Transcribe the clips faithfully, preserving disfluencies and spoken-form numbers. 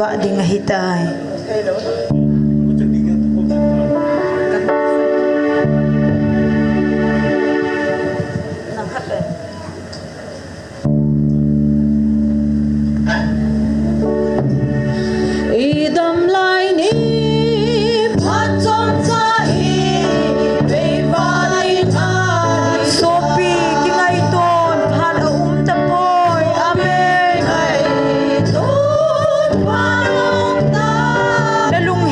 Vah ding ahitai. I dam lai ni phat chomcha hi, veiva lai tha. Sopi, kingaiton phat aum tapoi. Amen. Kingaiton phat aum ta. Na lung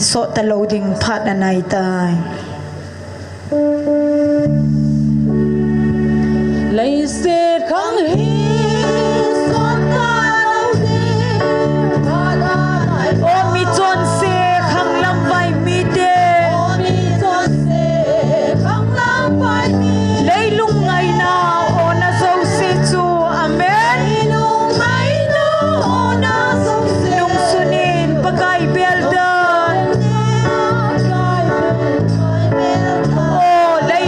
sot talou ding phat anai tai. Leiset khang hi sot talou ding phat anai tai. O michonse khanglam vai mite. O michonse khanglam vai mi. Leilung ngaina o na jouse chu. Amen. Leilung ngaina o na jouse. Nungsun in Pakai bel dan. Pakai bel dan. O lei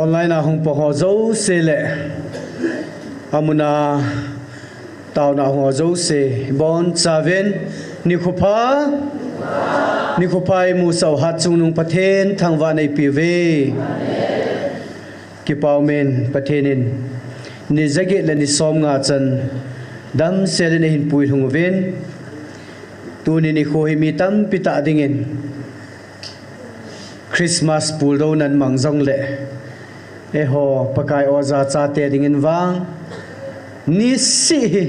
Online a hung pang ho jouse le, amuna taona hung ho jouse, ibonchauvin, nikho pha, nikho pha imusah u Hatchungnung Pathen thangvahna eipeuve. Kipa umin Pathen in, ni jaget le ni somnga chan, damsel in eihin puilhung uvin, tuni nikho hi mi tampi tah dingin, Christmas puldou nan mang jongle, eiho Pakai oja chate dingin vang, niseh hi,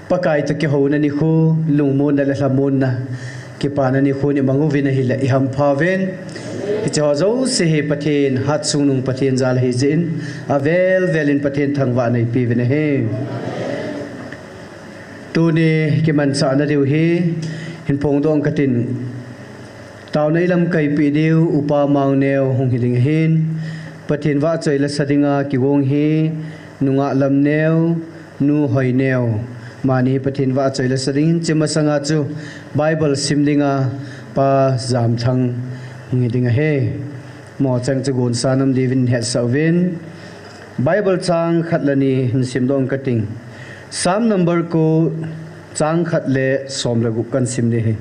Pakai toh kihouna nikho, lungmonna le lhamonna, kipana nikho imang uvin ahile, ihampha uvin. Hiche ho jouse hi Pathen, Hatchungnung Pathen jal ahi jeh in, avel vel in Pathen thangvahna eipeuvin ahi. Tuni kimanchahna diu hi, hin phongdoh katin, taona ilamkaipeh diu, Upa Mangneo hung hiding ahin, Pathen vahchoi lasa dinga kigong hi, Nungah Lamneo, Nu Hoineo, amani Pathen vahchoi lasa dingin, hiche masanga chu Bible sim dinga Pa Jamthang hung hiding ahi. Mo chang chu gonsa nom diuvin hetsah uvin. Bible chang khat le ni hin simdoh kating. Psalm number ko, chang khat le som le gup kahin sim ding ahi.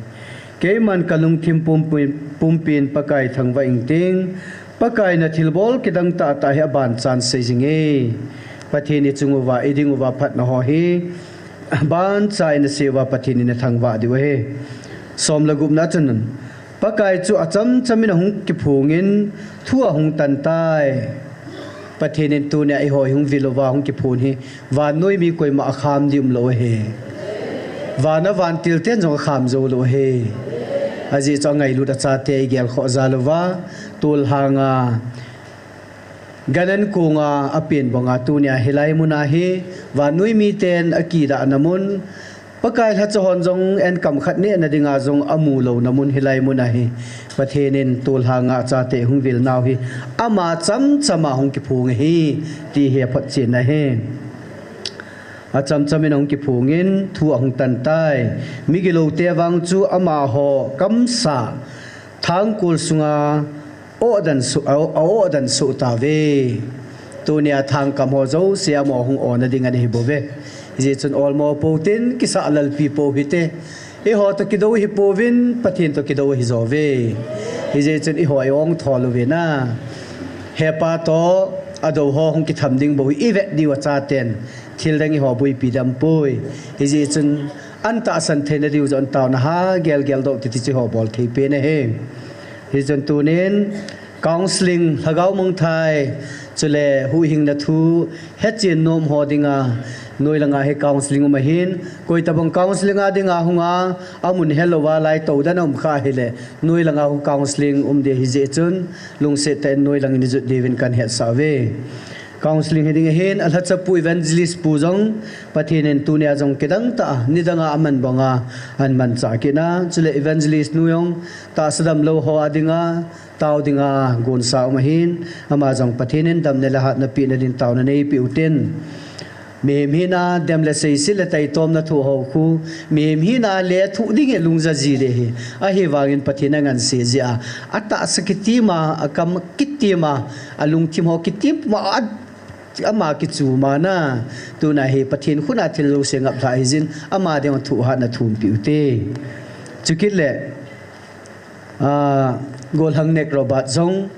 Keiman kalungthim pumpi, pumpin Pakai thangvah ingting, Pakai nathilbol kidang tahtah hi abanchan sei jinge. Pathen ichung uva, iding uva phatna ho hi, abancha in asei uva Pathen in athangvah diu ahi. Som le gupna chun, Pakai chu achamcham in ahung kiphongin, thu ahung tantai. Pathen in tunia eiho ihung vil uva hung kiphon hi, vannoi mi koima akham ding umlou ahi. Vana vantil ten jong akham joulou ahi. Ajeh chu angailut achate eigelkhoh jal uva, tolhanga gan ankonga apen banga tunia hilai muna hi, vannoi miten akidahna mun, Pakai lhacha hon jong enkam khat nehna dinga jong amulouna mun hilai muna hi, Pathen in tolhanga achate hung vilnau hi, ama chamchama hung kiphong ahi, ti hi aphotchenna ahi. Achamcham in ahung kiphongin, thu ahung tantai. Migiloute vang chu amaho kamsa thangkol sunga a-ohdan soh, a, a-ohdan soh tauve. Tunia thangkam ho jouse amaho hung ona ding ana hibouve. Hijeh chun olmo pou tin, kisah lalpi pou hite. Eiho toh kidou hipouvin, Pathen toh kidou ahijouve. Hijeh chun eiho i-ong thol uvin a, hepa toh adou ho hung kitham ding bou hi ivet diu achaten, thil dang eiho boipi dam poi. Hijeh chun an tahsan theina diu jong taona ha gelgel doh titi chu eiho bol thei pen ahi. Hichun tunin counselling, lhagao mangthai, chule huhhingna thu hechen nom ho dinga, noi langa hi counselling um ahin, koitabang counselling a dinga hunga, amun helouva lai toudan aum kha hile, noi langa hu counselling um ding ahijeh chun, lungset tah in noi langin ijot diuvin kahin hetsah uve. Counselling hiding ahin, alhachapu evangelist pu jong, Pathen in tunia jong kidang tah a, nidanga aman banga, ahin manchah kit na, chule evangelist nu jong, tahsa damlou ho a dinga, tao dinga gonsa um ahin, ama jong Pathen in damna le hatna pehna din taona neipeh utin. Mihem hina dem le seiset le taitomna thoh ho khu, mihem hina lethuh ding e lungja ji ding ahi. Ahivangin Pathen angansei jeh a, atahsa kitim a, akam kitim a, alungthim ho kitim puma, a, ama kichum a na. Tuna hi Pathen khut a thil jouse ngaplhah hijin, ama dinga thohhatna thumpeh ute. Chukit le, a, Golhang Nek Robert jong,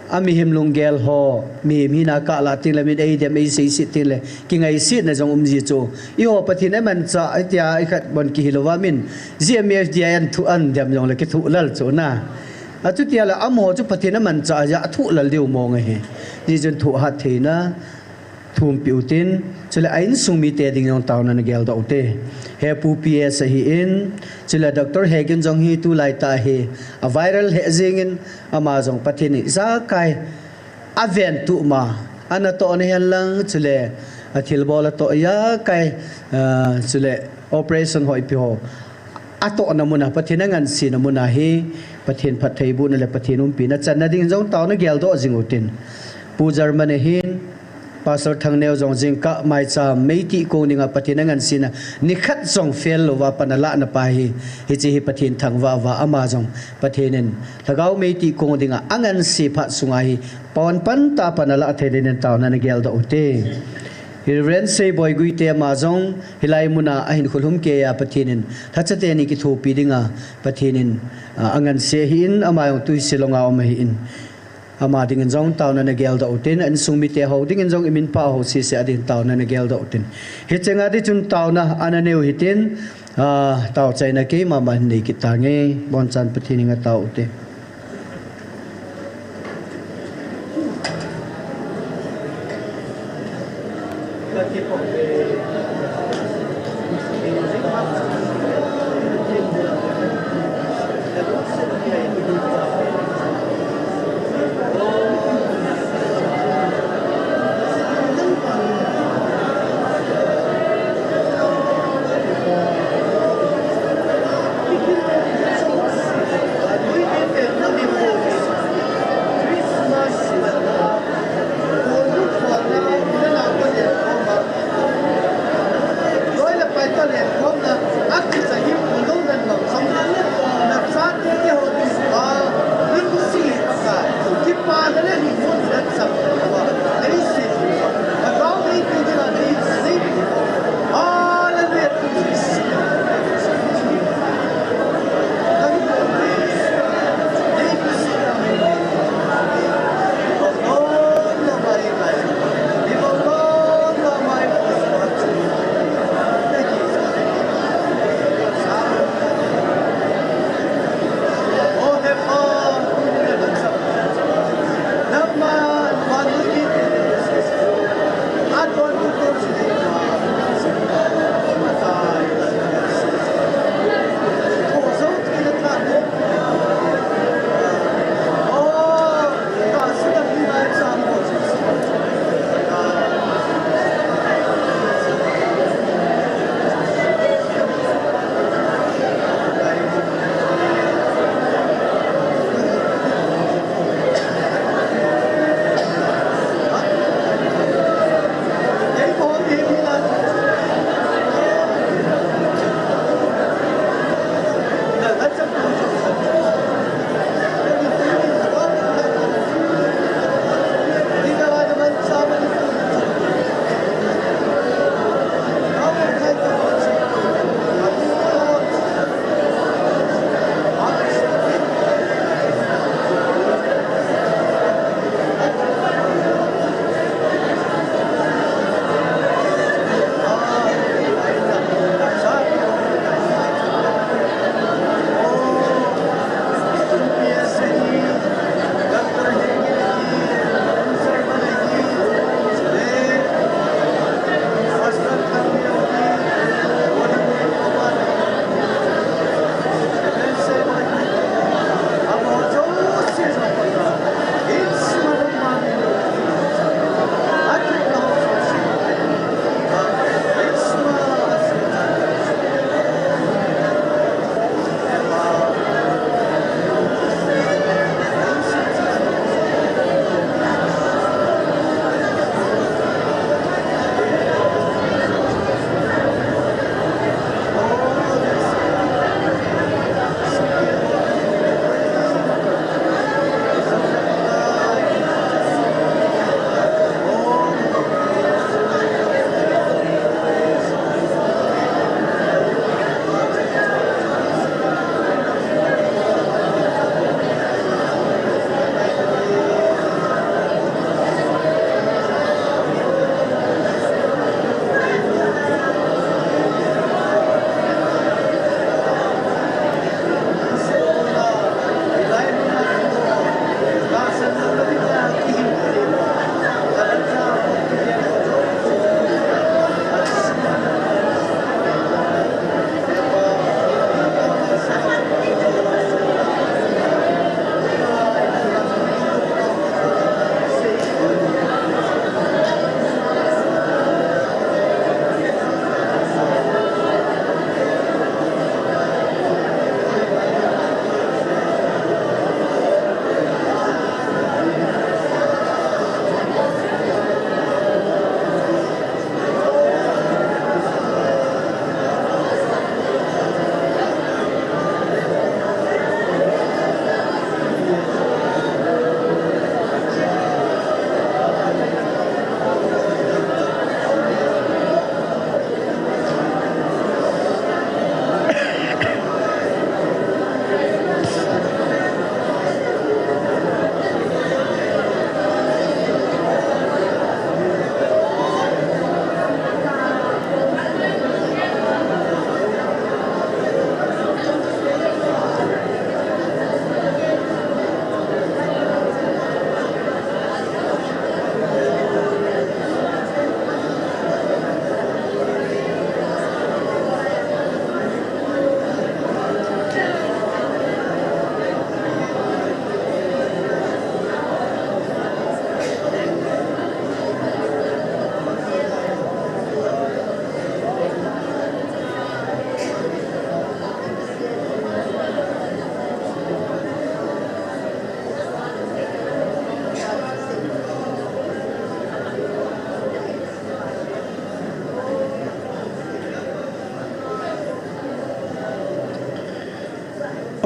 amihem lunggel ho, mihem hina kalah tengle min eidem eiseiset tengle, kingaisetna jong um ji chu. Eiho Pathen imanchah, hitia ikhat bon kihilouva min, G M F D I an thoh an dem jongle kithoh lel chu na. Achutia le amaho chu Pathen amanchah jeh a thoh lel diu mong ahi. Hijeh chun thohhat theina thumpeh utin, chule a insung mite ding jong taona nageldoh ute. Hepu P S ahin, chule Doctor Hegin jong hi tulaitah hi, a viral lheh jengin, ama jong Pathen in ijakai aventup ma, anatohna henlang, chule athilbol atoh ijakai, a, chule operation ho ipi ho atohna muna, Pathen angansena muna hi, Pathen phattheibohna le Pathen umpina channa ding jong taona geldoh jing utin. Pu German ahin, Pastor Thangneo jong jingkah maicham meitih kong dinga Pathen angansena nikhat jong fail louva pan alahna pa hi, hiche hi Pathen thangvah uva ama jong Pathen in lhagao meitih kong dinga anganse phat sunga hi pon pan tah pan alah thei dingin taona ana geldoh ute. Reverend Seiboi Guite ama jong hilai muna ahin khulhum keiya Pathen in lhacha teni kithopi dinga Pathen in, ah, anganse ahin ama jong tuhi Shillong a um ahin. Ama dingin jong taona ana geldoh utin, a insung mite ho dingin jong iminpha ho sese a dingin taona ana geldoh utin. Hichenga ding chun taona ana neiu hitin, ah, taochaina keima ma hin nei kit tange, bonchan Pathen henga tao ute.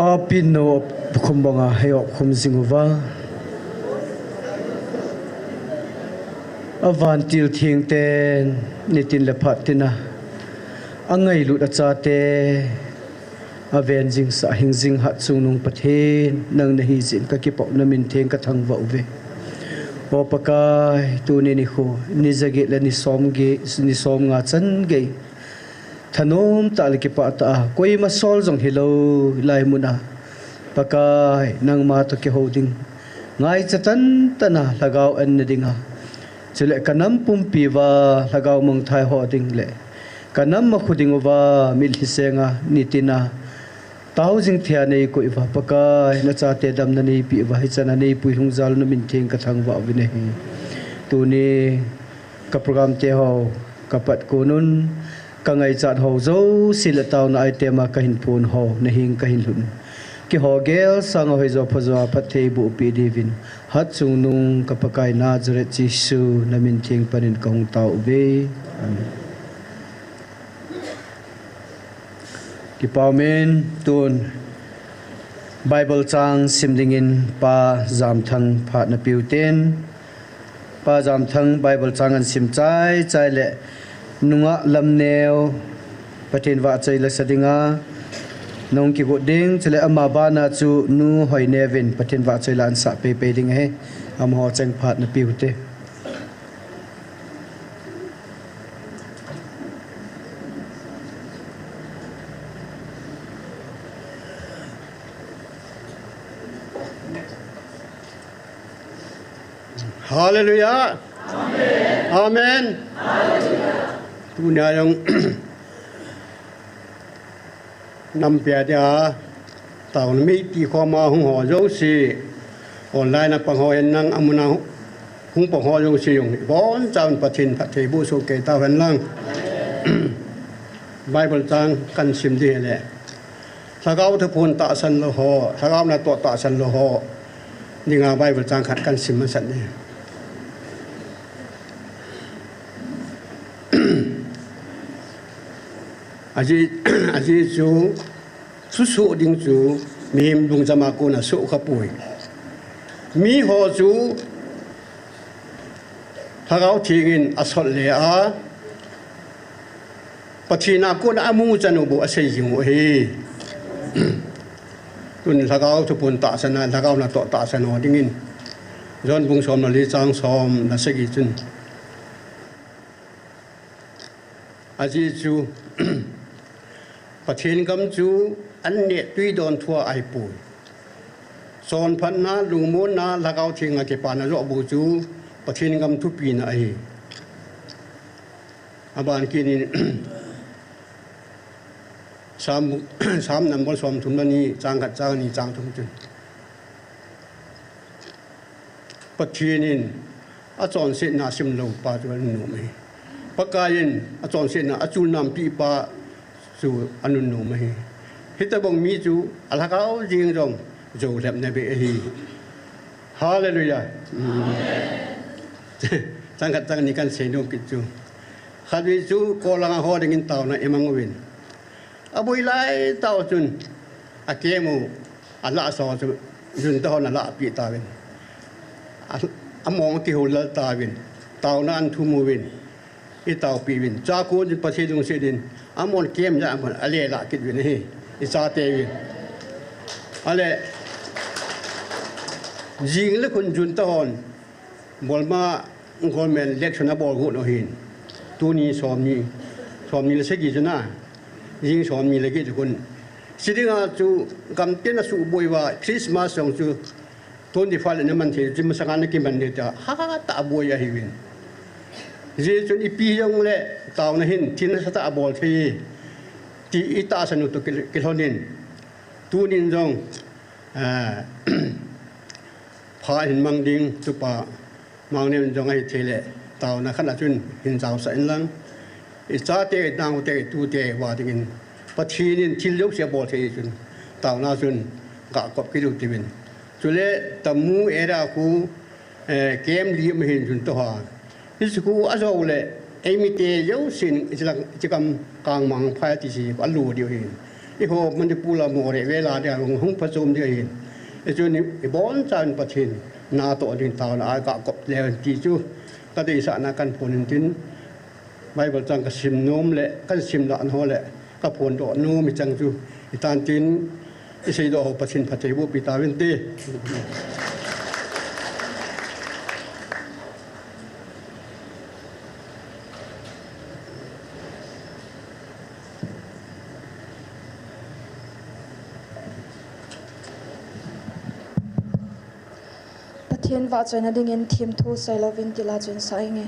Apin no khum banga hei op khum jing uva. Avantil thengten nitin le phat tina angailut achate aven jing sah hing jing Hatchungnung Pathen nang nahi jeh in kakipah u, namin theng kathangvah uve. O Pakai, tuni nikho, ni jaget le ni som ge, ni som nga chan gei thanom tah le kipah tah a, koima sol jong hilou lai mun a, Pakai, nangma toh kihou ding, ngaicha tantan a lhagao an na ding a, chule kanam pumpi uva lhagao mangthai ho ding le kanam makhu ding uva mitlhi senga nitin a tao jing thei a neikoi uva, Pakai, nachate damna neipeh uva, hichan a neipui lhung jal u namin theng kathangvah uvin ahi. Tuni ka program te ho kapat kon un, kangaichat ho jouse le taona item a kahin phon ho naheng kahin lhun, keiho gel sanga hoijo phajo a phattheiboh peh diuvin, Hatchungnung ka Pakai Nazareth Jesu namin theng panin kahung tao uve. Amen. Kipah umin, tun Bible chang sim dingin Pa Jamthang phat napeh uten. Pa Jamthang Bible chang ahin sim chaichai le nungah Lamneo Pathen vahchoi la sa dinga nahung kigot ding, chule ama bana chu Nu Hoineo vin Pathen vahchoi la ahin sah peipei ding ahi. Amaho cheng phat napeh ute. Hallelujah. Amen. Tunia jong nampi a dia taona mipi khoma hung ho jouse, online a pang ho hen lang, amun a hung pang ho jouse jong ibonchauvin Pathen phattheiboh soh kei tauhen lang. Bible chang kahin sim ding ahile, Lhagao thuphon tahsan lou ho, Lhagao natoh tahsan lou ho dinga Bible chang khat kahin sim masat ding. Ajeh, ajeh chu, suhsoh ding chu mihem lungjam a kona soh khapoi. Miho chu Lhagao Theng in asot le a, Pathen a kona amu chan u bou asei jing u ahi. Tun Lhagao thuphon tahsan a, Lhagao natoh tahsan ho dingin John bung som le li chang som le sagi chun, ajeh chu Pathen gam chu an neh tui don thua ahipoi. Chonphatna, lungmonna, Lhagao Theng a kipana joh bou chu Pathen gam thupina ahi. Aban kit in Sam, Sam number somthum le ni, chang khat, chang ni, chang thum chun, Pathen in achonsetna asim lou pa chu anunnom ahi. Pakai in achonsetna achulnampi pa chu anunnom ahi. Hitobang mi chu alhagao jeng jong jou lhepna beh ahi. Hallelujah. Chang khat, chang ni kahin seinom kit chu, khatvei chu kol langa ho dingin taona imang uvin, aboi lai tah u chun akem u, alah sa u chu junta hon alahpeh tauvin, a, among akihou lel tauvin, taona ahin thum uvin, itaopeh uvin, chua kon chun Pathen lungset in amon kem jeh a amon alelah kit uvin ahi, ichate uvin. Ale, jing le khun junta hon Burma government election abol got u ahin, tuni somni, somni le sagi chun a, jing somni le get khun, chidinga chu gamtin asuhboi uva Christmas jong chu twenty five le naman thei, chu masanga nakiman ding tia hatah a boi ahiuvin. Hijeh chun ipi jongle taona hin thil nasatah a bol thei ti itahsan u toh kil-, kilhonin, tunin jong, ah, pha hin mang ding, tupa Mangneo in jong ahithei le taona khat a chun hin jaosah inlang, ichate, inaote, itute uva dingin Pathen in thil jouse abol thei chun taona chun gakop kit u tiuvin. Chule Tamu area khu, eh, camp li um ahin junta ho, hiche khu ajou le eimite jousen hiche lang, hiche gam Kangmangphai ati chu alo diu ahin, Eiho Manipur a Moreh vel a dia hung, hung phachom ding ahin. Hichu ni ibon chan Pathen natoh ding taona a kakop leu ti chu kadeisahna kahin phon in tin, Bible chang kasim nom le kahin simdoh ho le kaphondoh nom ichang chu hitan tin, iseidoh ho Pathen phatthei boh pi tauvinte. Pathen vahchoina dingin themthu seilouvin thilha chu isah inge.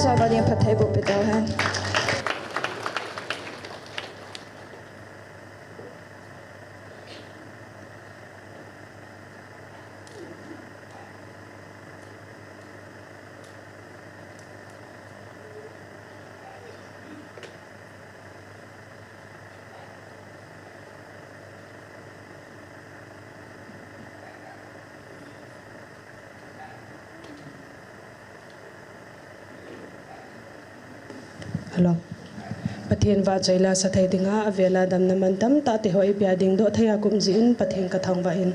Chapa ding phatthei boh peh tauhen. Hello. Pathen vahchoi la sa thei dinga, avela damna mantam tah te ho eipia ding doh thei a kum jin Pathen kathangvah in,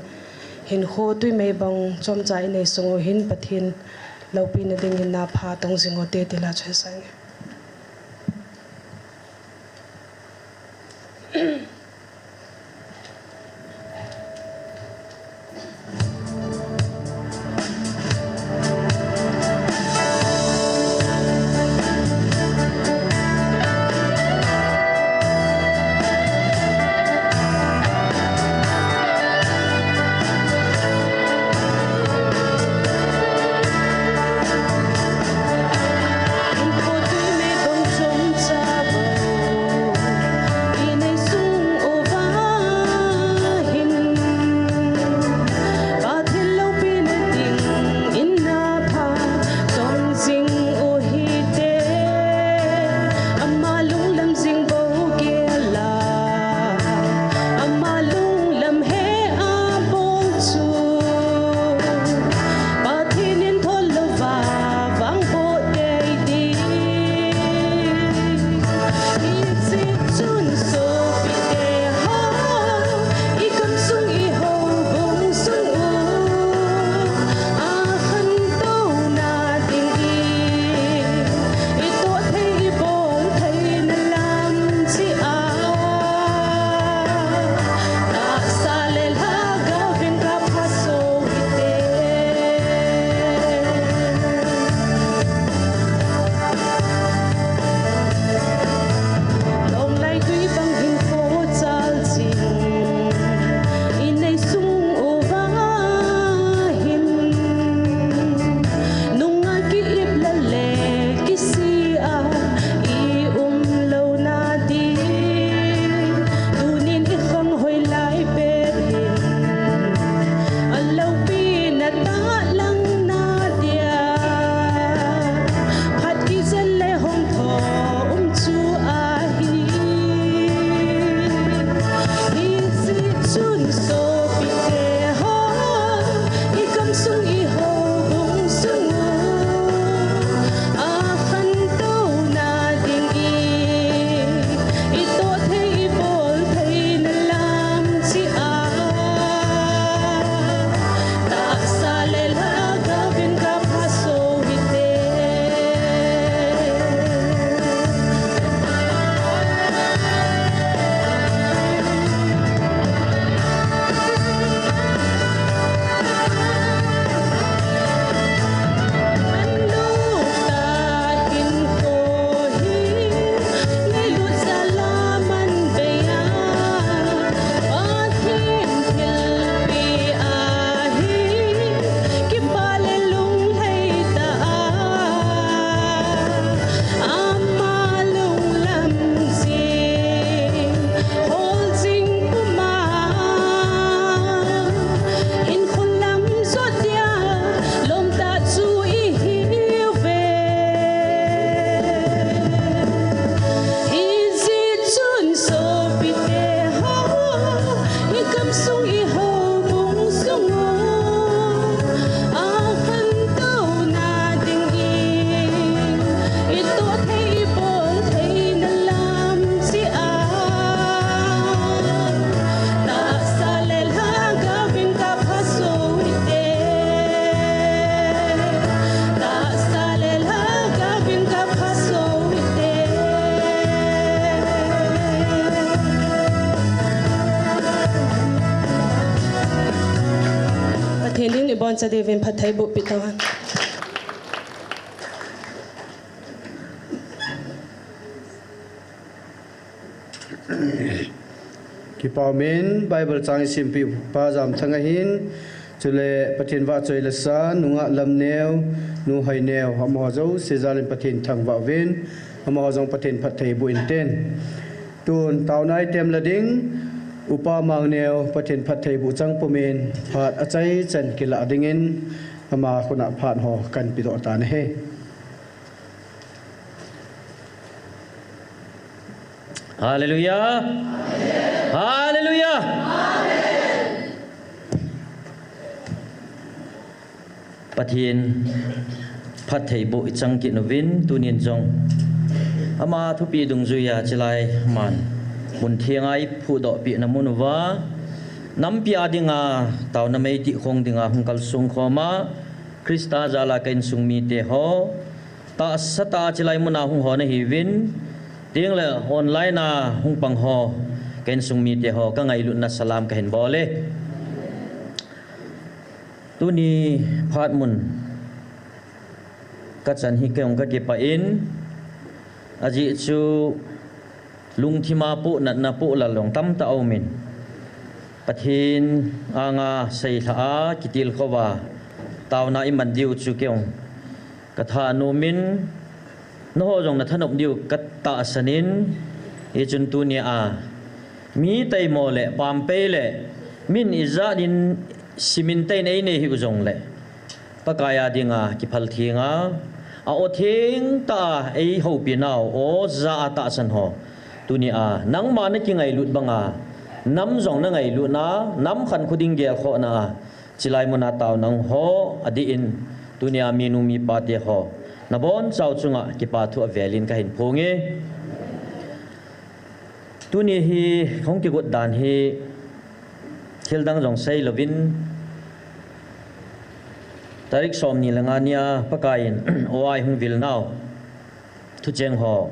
hinkho twi mei bang chomcha inei sung u hin Pathen loupina dingin na pha tong jing u te ti la choi sang e. Ama lunglam he a bol chu Pathen in thol louva vangboh tei ding. Hiche chun sopite ho, i gamsung i houbung sung u, a khantouna ding in, i toh thei i bol theina lam cheh a, tahsa le lhagao in kapha so hite. Longlai twi bang hinkho chal jing, inei sung uva hin, nunga ki-ip lale kisi a i um louna ding, tunin i khang hoilai pet hin, a loupina tahlang na dia, phat kijen le hung tho um chu ahi. Hiche chun sopite ho, i gamsung i houbung sung u, a khantouna ding in, i toh thei i bol theina lam cheh a, tahsa le lhagao in kapha so hite. Ama lunglam jing, hol jing puma, hinkho lam jot dia, lom tah chu i hiuve. Hijeh chun sopite ho, i gamsung i houbung sung u, a khantouna ding in, i toh thei i bol theina lam cheh a, tahsa le lhagao in kapha so hite. Tahsa le lhagao in kapha so hite. Pathen in iboncha diuvin phatthei boh peh tauhen. Kipa umin, Bible chang isimpeh pa Jamthang ahin, chule Pathen vahchoi la sa, nungah Lamneo, Nu Hoineo, amaho jouse jalin Pathen thangvah uvin, amaho jong Pathen phattheiboh intin. Tun taona item la ding, Upa Mangneo, Pathen phattheiboh chang pumin, phat achaichan kilah dingin, ama khut'a phat ho kahin pedoh tan ahi. Hallelujah. Hallelujah. Pathen phattheiboh ichang kit uvin tunin jong ama thupeh dungjuiya chilai man mun thenga iphuhdoh pehna mun uva nampi a dinga taona meitih khong dinga hung kalsong khoma Christa jal'a ka insung mite ho tahsa tah'a chilai muna hung ho nahiuvin, tengle online a hung pang ho ka insung mite ho ka ngailutna salam kahin bol e. Tuni phat mun kachan hi kei jong kakipah in, ajeh chu lungthima pohnatna pohlal jong tamtah aumin, Pathen anga seilhah a kitilkhou va taona iman diu chu kei jong katha anomin, nangho jong nathanop diu katahsan in, hichun tunia mi taimo le pampei le min ijat in simin teiyin einei hiu jongle Pakai a dinga kiphal thenga, a-o thengtah a eihoupi nau, o ja a tahsan ho, tunia nangma nakingailut banga nam jong nangailutna, nam khankho ding gelkhohna a chilai muna taona hung ho adeh in, tunia minu mipate ho nabonchau chunga kipathu avelin kahin phonge. Tuni hi hung kigot dan hi thildang jong seilouvin, tarik somni le nga nia Pakaiyin O I hung vil nau thucheng ho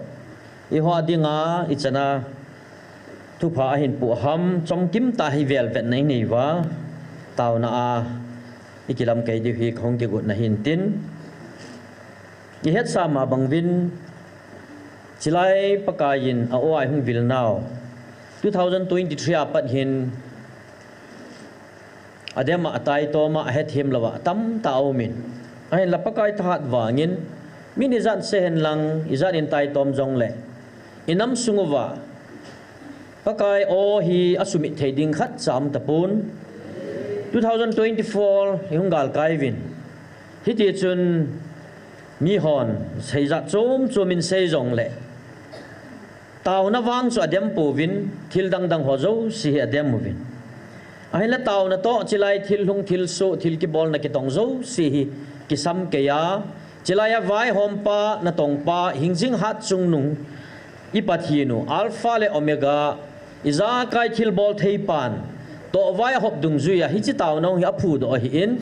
eiho dinga ichan a thupha ahin poh ham, chomkim tah hi velvetna inei uva, taona a ikilamkai diu hi kahung kigotna hintin, ihetsam a bang uvin, chilai Pakaiyin a O I hung vil nau two thousand twenty-three a pat hin adem a, ataitom a, ahethem louva atamtah aumin, ahinla Pakai thahat vangin min ijat seihen lang, ijat in taitom jongle inam sung uva Pakai o hi asumit thei ding khatcha umtapon. Two thousand twenty-four ihung galkai uvin, hitichun mihon seijat chom chomin sei jongle taona vang chu adem pouvin, thil dangdang ho jouse hi adem uvin. Ahinla taona toh chilai thil lhung, thil soh, thil kibolna kitong jouse hi kisam keiya, chilai a vaihompa, natongpa, hingjing hat chungnung, i Pathen u, Alpha le Omega, ijakai thilbol theipan, tohvai ahop dungjuiya hiche taona hi aphudoh ahin.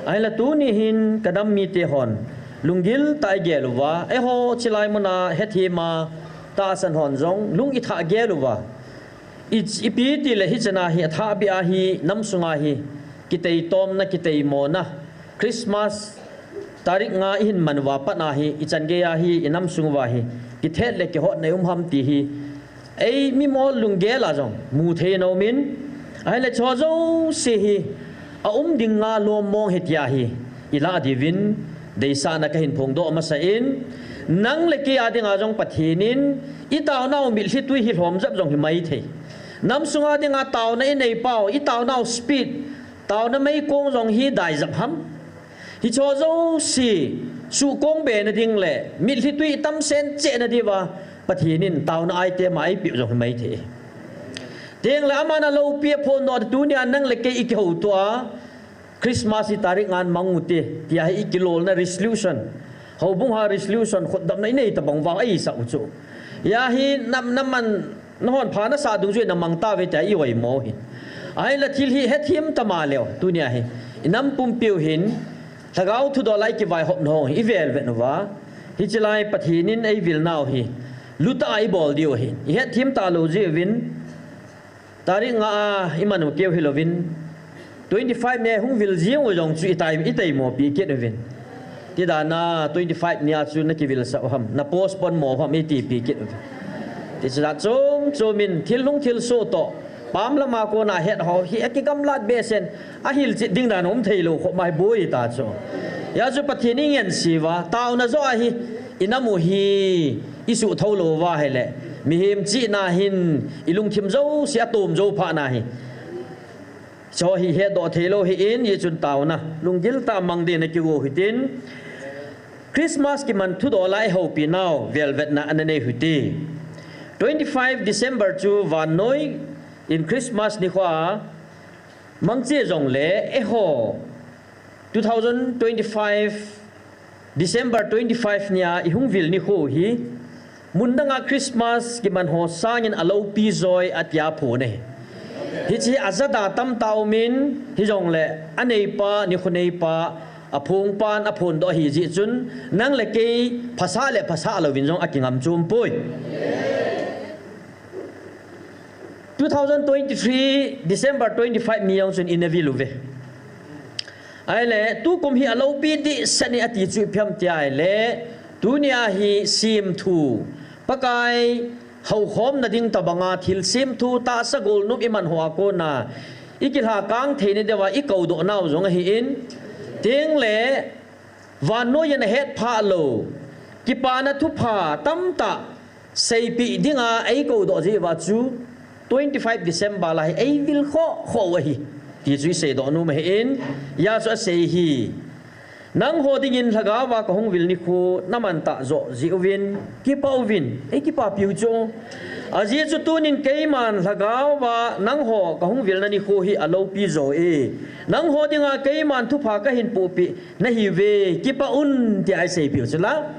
Ahinla tuni hin kadam mite hon lunggil tah a igel uva, eiho chilai muna hethema tahsan hon jong lung ithah gel uva, i, ipi tile hichan a hi athahbeh a hi nam sunga hi kiteitomna, kiteimona, Christmas tarik nga ihin man uva pat a hi ichan geiya hi inam sung uva hi kithet le kihotna i um ham ti hi eimi mol lunggel a jong mu thei in aumin, ahinla hicheho jouse hi aum dinga lom mong ahi tia hi ilah diuvin deisahna kahin phongdoh masa in, nang le kei a dinga jong Pathen in itaonau mitlhi twi hi lhomjep jong hi maithei. Nam sunga dinga taona inei pau, itaonau speed, taona meikong jong hi daijep ham. Hicheho jouse suhkong bena ding le mitlhi twi tamsen chehna diuva Pathen in taona item a eipeh jong hi maithei. Tengle aman aloupi aphondoh a, tunia nang le kei ikihoutoa Christmas hi tarik nga in mang ute tia hi ikilolna resolution, houbung ha resolution, khutdopna inei tabang uva aisah u chu. Hia hi nam, naman, nahon pha nasah dungjuiya namang tauve tia i-oimo u ahin. Ahinla thil hi hethem tamaleu, tunia hi inam pumpiu hin lhagao thudol a ikivaihopna ho hi ivelvet uva, hiche lai Pathen in eivilnau hi lutah a ibol diu ahin, ihetthem talou jeh uvin, tarik nga a iman u keu hilouvin, twenty-five nia hung vil jeng u jong chu itai, itaimopi kit uvin. Ti dan a twenty-five nia chu nakivilsah u ham, na postpone mo u ham itipeh kit uvin. Tichu jat chom chomin thil lhung thil soh toh, pam lama kona het ho hi akigamlat behseh in, ahilchet ding dan um theilou khop mai boi ta chu. Hijeh chun Pathen i ngense uva, taona joh ahi, i nam u hi, i suh thou lou uva ahile, mihem chihna hin, i lungthim jouse a tom jou phat na ahi. Hiche hi hetdoh thei lou ahin, hijeh chun taona, lunggil tah a mang ding in na kigo u hitin, Christmas kiman thudol a i houpi nau, velvetna ana nei u hite. Twenty-five December chu vannoi in Christmas nikho a mang cheh jongle, eiho, two thousand twenty-five, December twenty-five nia i hung vil nikho hi, mun dang a Christmas kiman ho sangin a loupi joi a tia phon ahi. Hiche a jada tamtah um in, hijongle, a neipa, nikho neipa, a phongpan a phondoh ahi jeh chun, nang le kei, phasah le phasah louvin jong a kingam chom poi. Two thousand twenty-three, December twenty-five ni jong chun i na vil uve. Ahile, tukum hi a loupi dehset in ati chu ipi ham tia ahile, tunia hi semthu, Pakai houkhomna ding tobang a thilsem thu tahsa golnop i man ho a kona, i kilhakang theina diuva i koudoh nau jong ahin, tengle, vannoi in a hetphah lou, kipana thupha tamtah seipeh dinga ei koudoh jeh uva chu, twenty-five December lai hi ei vil khoh khoh u ahi, ti chu i seidoh nom ahin, hijeh chun a sei hi, nangho dingin lhagao va ka hung vil nikho na man tah joh jeh uvin, kipah uvin, ei kipapi u chu. Ajeh chu tunin keiman lhagao va nangho ka hung vilna nikho hi a loupi jo e. Nangho dinga keiman thupha ka hin pohpeh na hiuve, kipah un, tia i seipeh u chu la.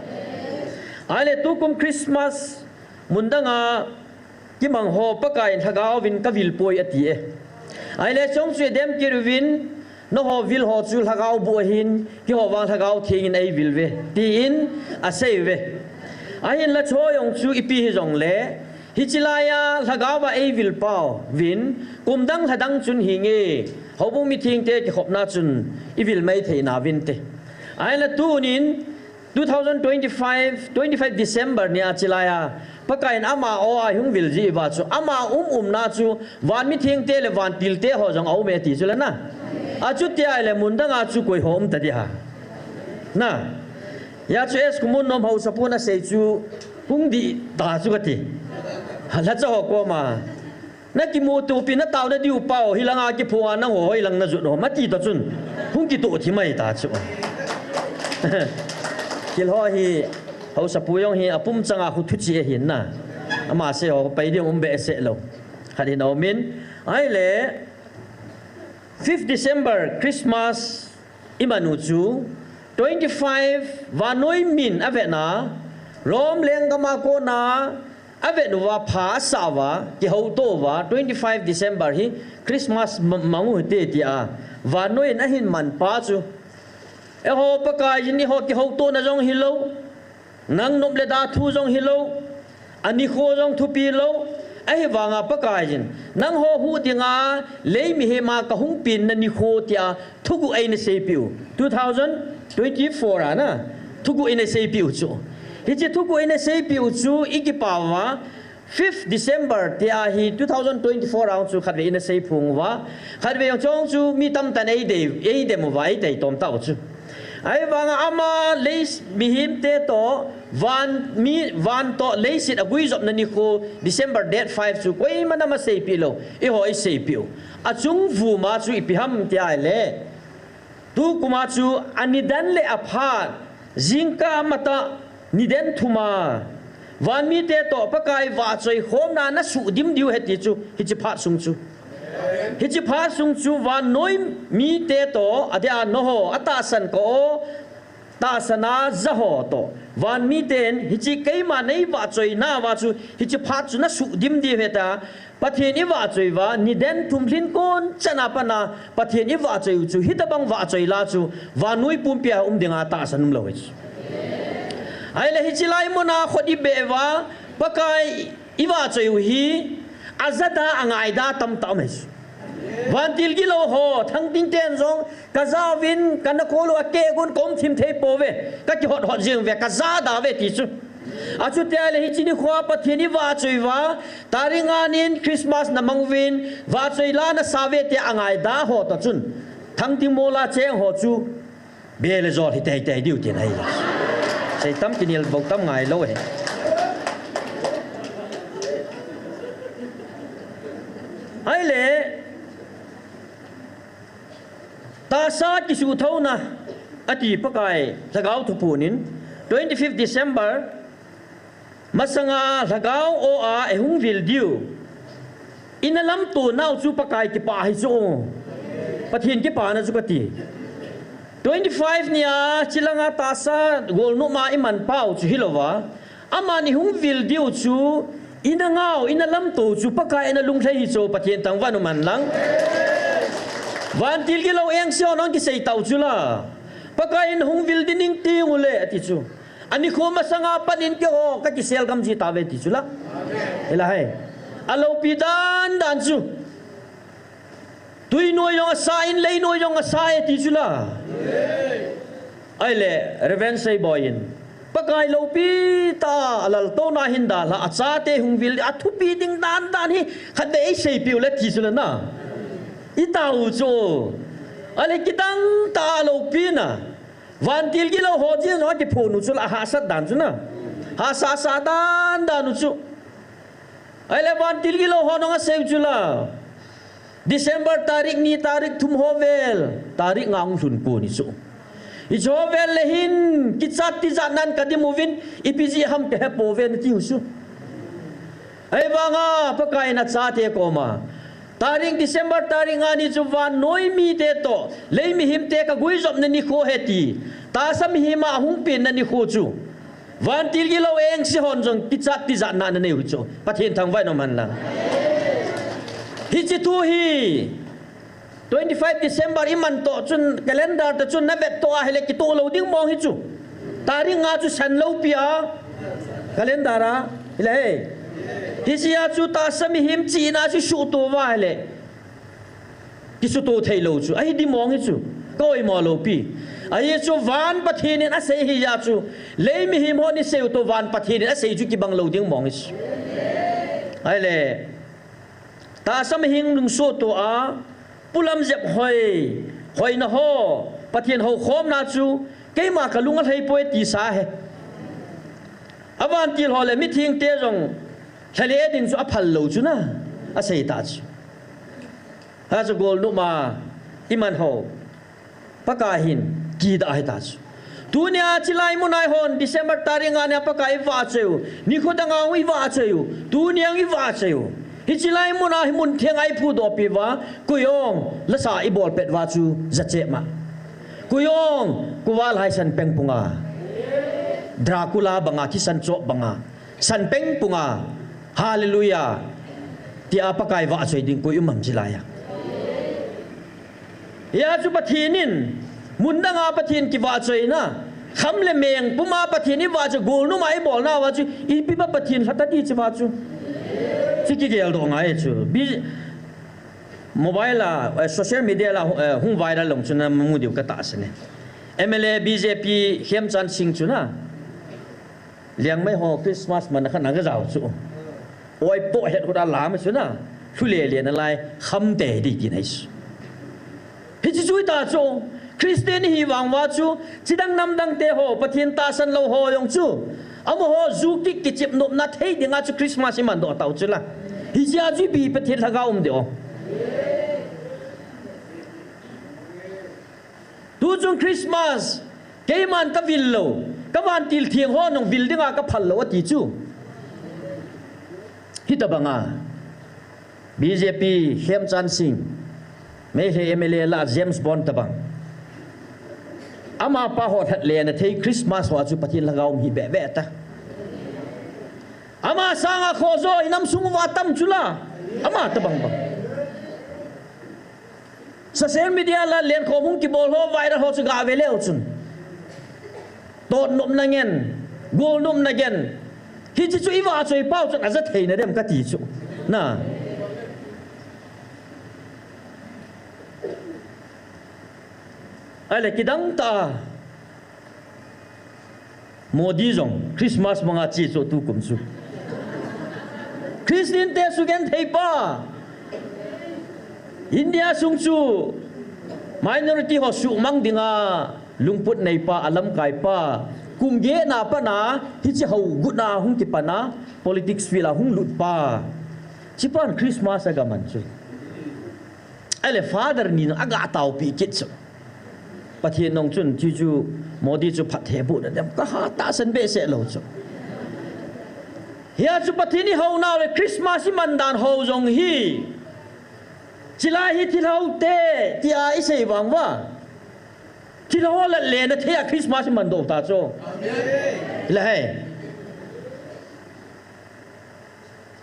Ahile tukum Christmas mun dang a kimang ho Pakai in lhagao vin ka vil poi ati e. Ahile chong chu i dem kit uvin, nangho vil ho chu lhagao boh ahin, keiho vang lhagao theng in ei vil uve, tin a sei uve. Ahinla chu jong chu ipi hijongle, hiche lai a lhagao va ei vil pau vin, kum dang lha dang chun hinge, houbung mithengte kikhopna chun i vil mai thei nauvinte. Ahinla tunin, two thousand twenty-five, twenty-five December nia hiche lai a, Pakai in ama o a hung vil jeh uva chu, ama um umna chu, van mithengte le vantilte ho jong a um e ti chu la na. Achuti ahile mun dang a chu koi ho um ta ding ham. Na. Hijeh chun S. Khumunnom Haosapu in a sei chu, hung dih ta chu kati. Lhacha ho koma. Na kimutopi na taona diu pa ho, hilang a kiphong a nangho hoilang na jot ham, ati ta chun. Hung kitoh thi mai ta chu. Thil ho hi, Haosapu jong hi, a pum chang a khu thuchih ahin na. Ama sei ho, pai ding um behseh lou. Khat hin a um in. Ahile, fifth December, Christmas, i man u chu, twenty-five, vannoi min a vetna, Rome lenggam a kona, a vet uva pha a sah uva, kihouto uva, twenty-five December hi Christmas ma-, mang u hite tia, vannoi in a hin man pa chu. Eiho Pakai in eiho kihoutona jong hilou, nang nop le da thu jong hilou, a nikho jong thupi lou, ahivanga Pakai in, nangho huh dinga, lei mihem a ka hung penna nikho tia, thuguh eina seipeh u. Two thousand twenty-four a na, thuguh eina seipeh u chu. Hiche thuguh eina seipeh u chu, i kipah uva, fifth December tia hi two thousand twenty-four a chu khatvei ina seiphong uva. Khatvei jong chong chu mi tamtah in ei dei, ei dem uva, ei teitom tau chu. Ahivanga ama lei mihemte toh, van mi, van toh leiset a guijopna nikho, December date five chu koiman ama seipeh lou, eiho i seipeh u. Achung vuma chu ipi ham tia ahile, tukum a chu a nidan le a phat, jingkah matah, nidan thum a, van mite toh Pakai vahchoi khomna na suhdim diu ahi ti chu, hiche phat sung chu. Hiche phat sung chu vannoi mite toh, adeh a nangho, atahsan kah o, tahsan a ja ho toh, van miten, hiche keima nei vahchoina uva chu, hiche phat chu na suhdim diu ahi tia, Pathen i vahchoi uva, nidan thum lhin kon chan a pat a, Pathen i vahchoi u chu, hitobang vahchoi la chu, vannoi pumpi a um dinga tahsan umlou ahi chu. Ahile hiche lai mun a khut i beh uva, Pakai i vahchoi u hi, a ja da, a ngai da tamtah um ahi chu. Vantil gilou ho, thangting ten jong, ka ja uvin, ka na kol u a keh gun ka um thim thei pouve, ka kihot hot jeng uve, ka ja da uve ti chu. Achuti ahile hiche nikho a Pathen i vahchoi uva, tarik nga nin Christmas na mang uvin, vahchoi la na sa uve tia a ngai da ho toh chun, thangting mol a cheng ho chu, Be le jol hi tei tei diu tin ahi. Sei tam kinel bou tam ngai lou e. Ahile, tahsa kisuhthouna, ati Pakai Lhagao thupunin, twenty-fifth December, masanga Lhagao o a eihung vil diu. Ina lamto nau chu Pakai kipah hi chu. Pathen kipana chu kati. Twenty-five nia, chilanga tahsa golnop a iman pau chu hilouva. Aman eihung vil diu chu, ina ngao, ina lamto chu, Pakai ina lunglhai hi chu, Pathen thangvah in um hen lang. Vantil gilou engse hon kisei tau chu la. Pakai in hung vil ding ning ting ule, ati chu. Anikho masanga panin keiho, kakisel gamji tave ti chu la. Hila hai. Aloupi dan dan chu. Tui noi jong asa in, lei noi jong asa e ti chu la. Ahile, Reverend Seiboi in, Pakai loupi tah a laltouna hin dalha, achate hung vil, athupi ding dan dan hi, khatvei eiseipiu le ti chu la na. Itau chu. Ahile kidang tah a loupina. Vantil gilou ho jeng jong akiphon u chu la, ahahsat dan chu na. Hahsa sa dan dan u chu. Ahile vantil gilou ho nung asei u chu la. December tarik ni, tarik thum ho vel, tarik nga hung lhun kon hi chu. Hiche ho vel le hin, kichat tijat nan kadim uvin, ipi jeh ham kahepouve nati u chu. Ahivanga, Pakai in achate koma. Tarik December tarik nga ni chu vannoi mite toh, lei mihemte kaguijopna nikho ahi ti. Tahsa mihem a hung penna nikho chu. Vantil gilou engse hon jong kichat tijatna nanei u hi chu. Pathen thangvah in um hen lang. Hiche thu hi twenty-five December iman toh chun calendar toh chun navet toh ahile kitoh lou ding mong hi chu. Tarik nga chu san loupi a calendar a hile he. Hiche a chu tahsa mihem chihna chu suhtoh uva ahile. Kisuhtoh thei lou chu. Ahi ding mong hi chu. Ka oimo loupi. Ahi chu van Pathen in asei hi a chu. Lei mihem hon isei u toh van Pathen in asei chu kibang lou ding mong hi chu. Ahile. Tahsa mihem lungsuhtoh a. Pulam jep hoi. Hoina ho. Pathen houkhomna chu. Keima kalung alhai poi tisa he. Avantil ho le mithengte jong. Lhale din chu aphal lou chu na. Asei ta chu. Hiche golnop a iman ho. Pakai hin kidah ahi ta chu. Tunia chilai muna eihon December tarik nga nia Pakai ivahchoi u. Nikho danga ivahchoi u. Tunia ivahchoi u. Hiche lai muna hi mun theng a iphudoh pi uva. Koi jong lasa ibol pet uva chu jachet ma. Koi jong kuva lai san peng punga. Dracula banga thisan chop banga. San peng punga, hallelujah, tia Pakai vahchoi ding koi um ham chilai a. Hia chu Pathen in, mun danga Pathen kivahchoina, kham le meng puma Pathen ivahchoi golnop a ibolna uva chu, ipi ba Pathen lhata di chu uva chu. Chu kigeldoh ngai chu. Bi-, mobile a, eh, social media la, eh, hung viral lou chu namu diu katahsan e. M L A B J P Khemchand Singh chu na. Liangmai ho Christmas man khat na kajao chu. Oi po het ho da lam chu na. Lhule le nalai kham te di ti nai chu. Hiche chu ita chu. Christian hi vang uva chu. Chidang namdang te ho. Pathen tahsan lou ho jong chu. Amaho ju kik kichep nopna thei dinga chu Christmas iman doh tau chu la. Hiche a chu ipi Pathen lhagao um ding o. Tuchung Christmas, keiman kavil lou, kavantil theng ho nung vil dinga kaphal lou ati chu. Hitabanga, B J P, Khemchand Singh, Meitei M L A la James Bond tabang. Amapa ho lhat lena thei Christmas ho chu Pathen lhagao um hi bebe ta. Ama sanga khojo inam sung uva tam chu la. Ama tabang bang. Social media la lenkhom hung kibol ho, viral ho chu gave leu chun. Totnopna ngen, golnopna ngen. Hiche chu ivahchoi pau chun aja theina dem kati chu. Na. Ahile kidang ta. Modi jong Christmas manga che chu tukum chu. Christian te sugenthei pa. India sung chu minority ho suhmang dinga Lungput neipa, alamkaipa, kum get na pat a, hiche hou gut na hung kipan a, politics field a hung lut pa. Hichepan Christmas aga man chu. Ahile Father ni jong aga taopi kit chu. Pathen nung chun, hichu Modi chu phatthei boh na dem, kaha tahsan behseh lou chu. Hia chu Pathen i hou nau le Christmas i man dan ho jong hi. Chilai hi thilha te, tia i sei vang uva. Thilha ho lat le na thei a Christmas i man doh ta chu. Amen.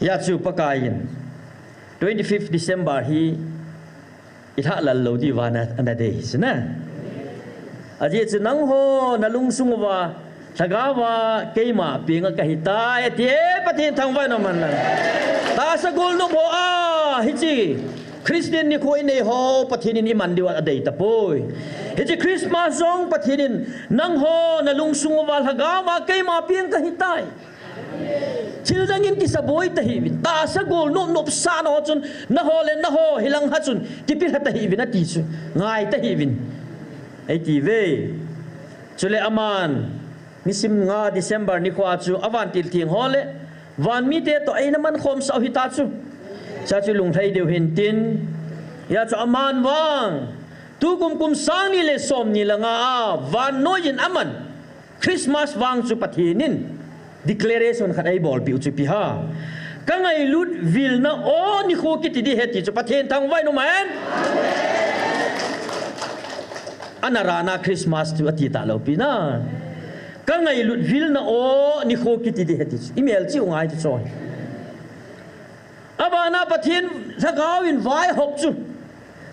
Hia chu Pakai in twenty-fifth December hi i lha lal lou diu va na, na dei chu na. Ajeh chu nangho na lungsung uva, lhagao va keima penga kahi tai, ati e, Pathen thangvah in um hen lang. Tahsa golnop ho a, hiche Christian nikho i nei ho, Pathen in i man diu a dei tapoi. Hiche Christmas jong Pathen in nangho na lungsung uva, lhagao va keima peng kahi tai. Thil dang in kisaboi tahih uvin. Tahsa golnop nopsahna ho chun, naho le naho hilang ha chun, kipelha tahih uvin ati chu. Ngai tahih uvin. Eiti uve. Chule aman, nisim nga December nikho a chu, avantil theng ho le, van mite toh eina man khomsah u hita chu. Chua chu lunglhai diu hintin. Hia chu aman vang. Tukum kum sang ni le som ni le nga a, vannoi in aman. Christmas vang chu Pathen in declaration khat eibolpeh u chu ipi ham. Ka ngailut vilna aw nikho kiti ding ahi ti chu Pathen thangvah in um hen. Ana rana Christmas chu ati talou pi na. Ka ngailut vilna aw nikho kiti ding ahi ti chu. I melchih u ngai ti chu. Abana Pathen lhagao in vaihop chu.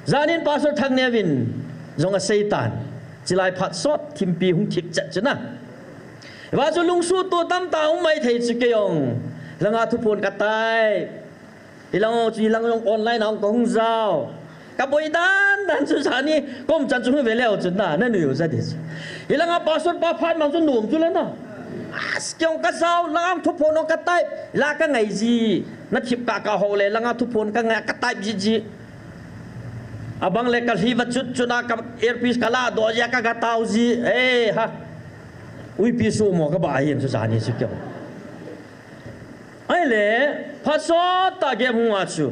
Janin Pastor Thangneo in jong asei tan. Chilai phat sot thimpi hung thip chet chu na. Hiva chu lungsuhtoh tamtah um maithei chu kei jong. Langa thuphon katai. Hilang chu hilang jong online a hung kahung jao. Kaboi dan dan chu jani, kum chan chu hung ve leu chu na, na nui u jat ding chu. Hilanga pastor pa phat mang chu nom chu le na. As, kei jong kajao, langa thuphon jong katai, la kangai ji. Na thip kaka ho le, langa thuphon kangai, katai ji ji. Abang le kalhi va chut chut na ka earpiece kala doh ji a kaga tao ji. Eh, ha. Uipi sumo kaba ahin chu jani chu kei jong. Ahile, phat sot tah gei hung a chu.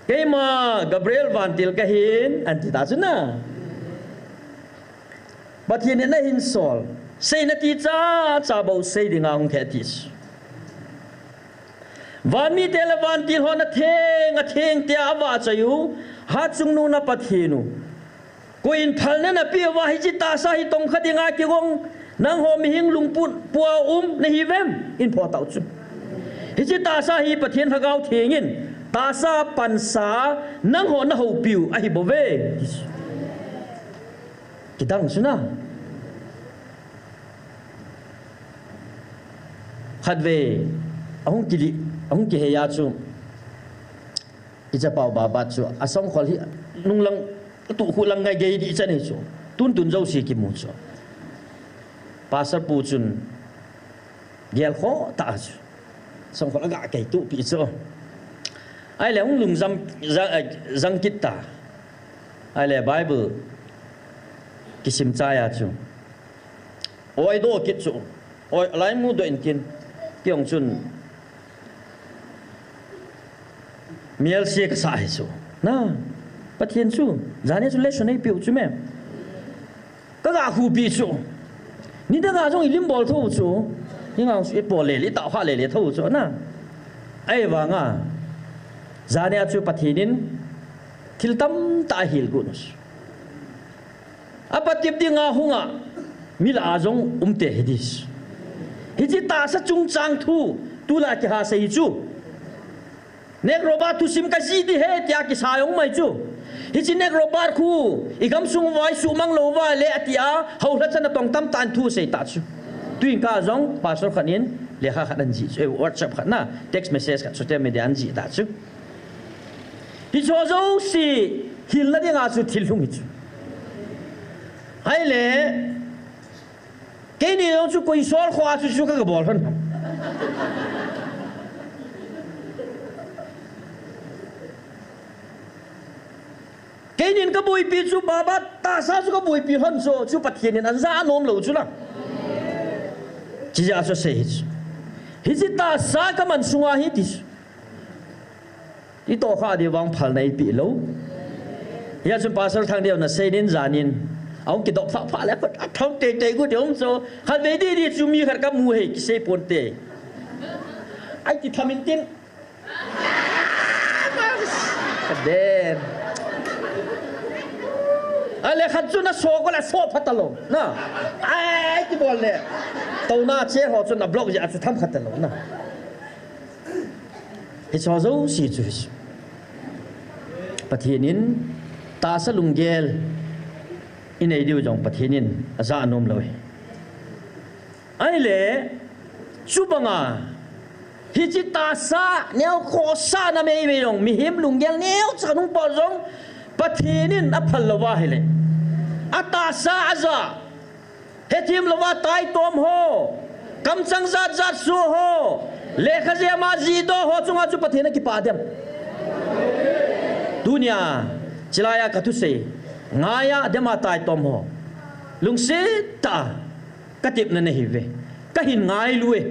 Keima Gabriel vantil kahin, anti ta chu na. Pathen in ahin sol. Seina ti cha cha bou sei dinga hung thei ati chu. Van mite le vantil hon atheng, atheng tia avahchoi u. Hatchungnung na Pathen u. Koi in phalna napeh uva hiche tahsa hi tongkha dinga kigong, nangho mihem lungput pua um nahiuvem, in pho tau chu. Hiche tahsa hi Pathen Lhagao Theng in tahsa pansa nangho nahoupiu ahi bouve. Kidang chu na. Khatvei, ahung kili, ahung kihei a chu. I chapau Baba chu, asongkhol hi, nunglang, tukhu lang ngai gei ding chan hi chu. Tun tun jouse kimu chu. Pastor pu chun, gel kho ta chu. Songkhol aga kei tupi chu. Ahile hung lungjam, ja-, eh, jang kit ta. Ahile Bible, kisim chai a chu. Oi doh kit chu. Oi, alai mu doh in tin. Kei jong chun. Mial se kasa hi chu. Na. Pathen chu. Jani chu lesson eipeu chu me. Kaga hupi chu. Nidanga jong ilim bol tho chu. Ninga chu ipol le le, itao kha le le tho chu na. Ahivanga. Jani a chu Pathen in. Thil tamtah ahil got u chu. Apatep dinga hunga, mi lah a jong umte hi ding. Hiche tahsa chungchang thu, tulai kiha sei chu. Nat Roberts thusim kajih ding ahi tia kisa jong um mai chu. Hiche Nat Roberts khu, i gamsung uva isuhmang lou uva le atia, houlhachan atong tamtah in thu asei ta chu. Tuin ka jong, pastor khat in, lekha khat anajih chu, eh, WhatsApp khat na, text message khat, social media anajih ta chu. Hicho jouse hilna dinga chu thil lhung hi chu. Ahile, keini jong chu koi sol kho a chu chu ka, kabol lhon. Keinin kaboipi chu, Baba, tahsa chu kaboipi lhon chu, chu Pathen in aja nom lou chu la. Chijeh a chu asei hi chu. Hiche tahsa kaman sunga hi ti chu. Itoh kha di vang phalna eipeh lou. Hia chun Pastor Thangdeo na sei nin janin. Ahung kidop phah phah le, atham tei tei gu di hung chu. Khatvei di di chu mi khat kamu hi, kisei ponte. Ai ti thamin tin. Ka den. Ale khat chu na so ko la so pha talou. Na. Ai ti bol le. Touna che ho chu na block ja chu tham kha talou na. Hiche ho jouse chu hichu. Pathen in tahsa lunggel inei diu jong Pathen in aja nom lou hi. Ahile, chubanga, hiche tahsa, neo khohsahna meimei jong, mihem lunggel neocha khat hung pot jong, Pathen in aphal louva ahile. Atahsa aja, hethem louva taitom ho, kamchang jat jat soh ho, lekha jem a jidoh ho chunga chu Pathen akipah dem. Tunia, chilai a kathusei, ngai a dem a taitom ho. Lungset tah a. Katepna nahiuve. Kahin ngailu e.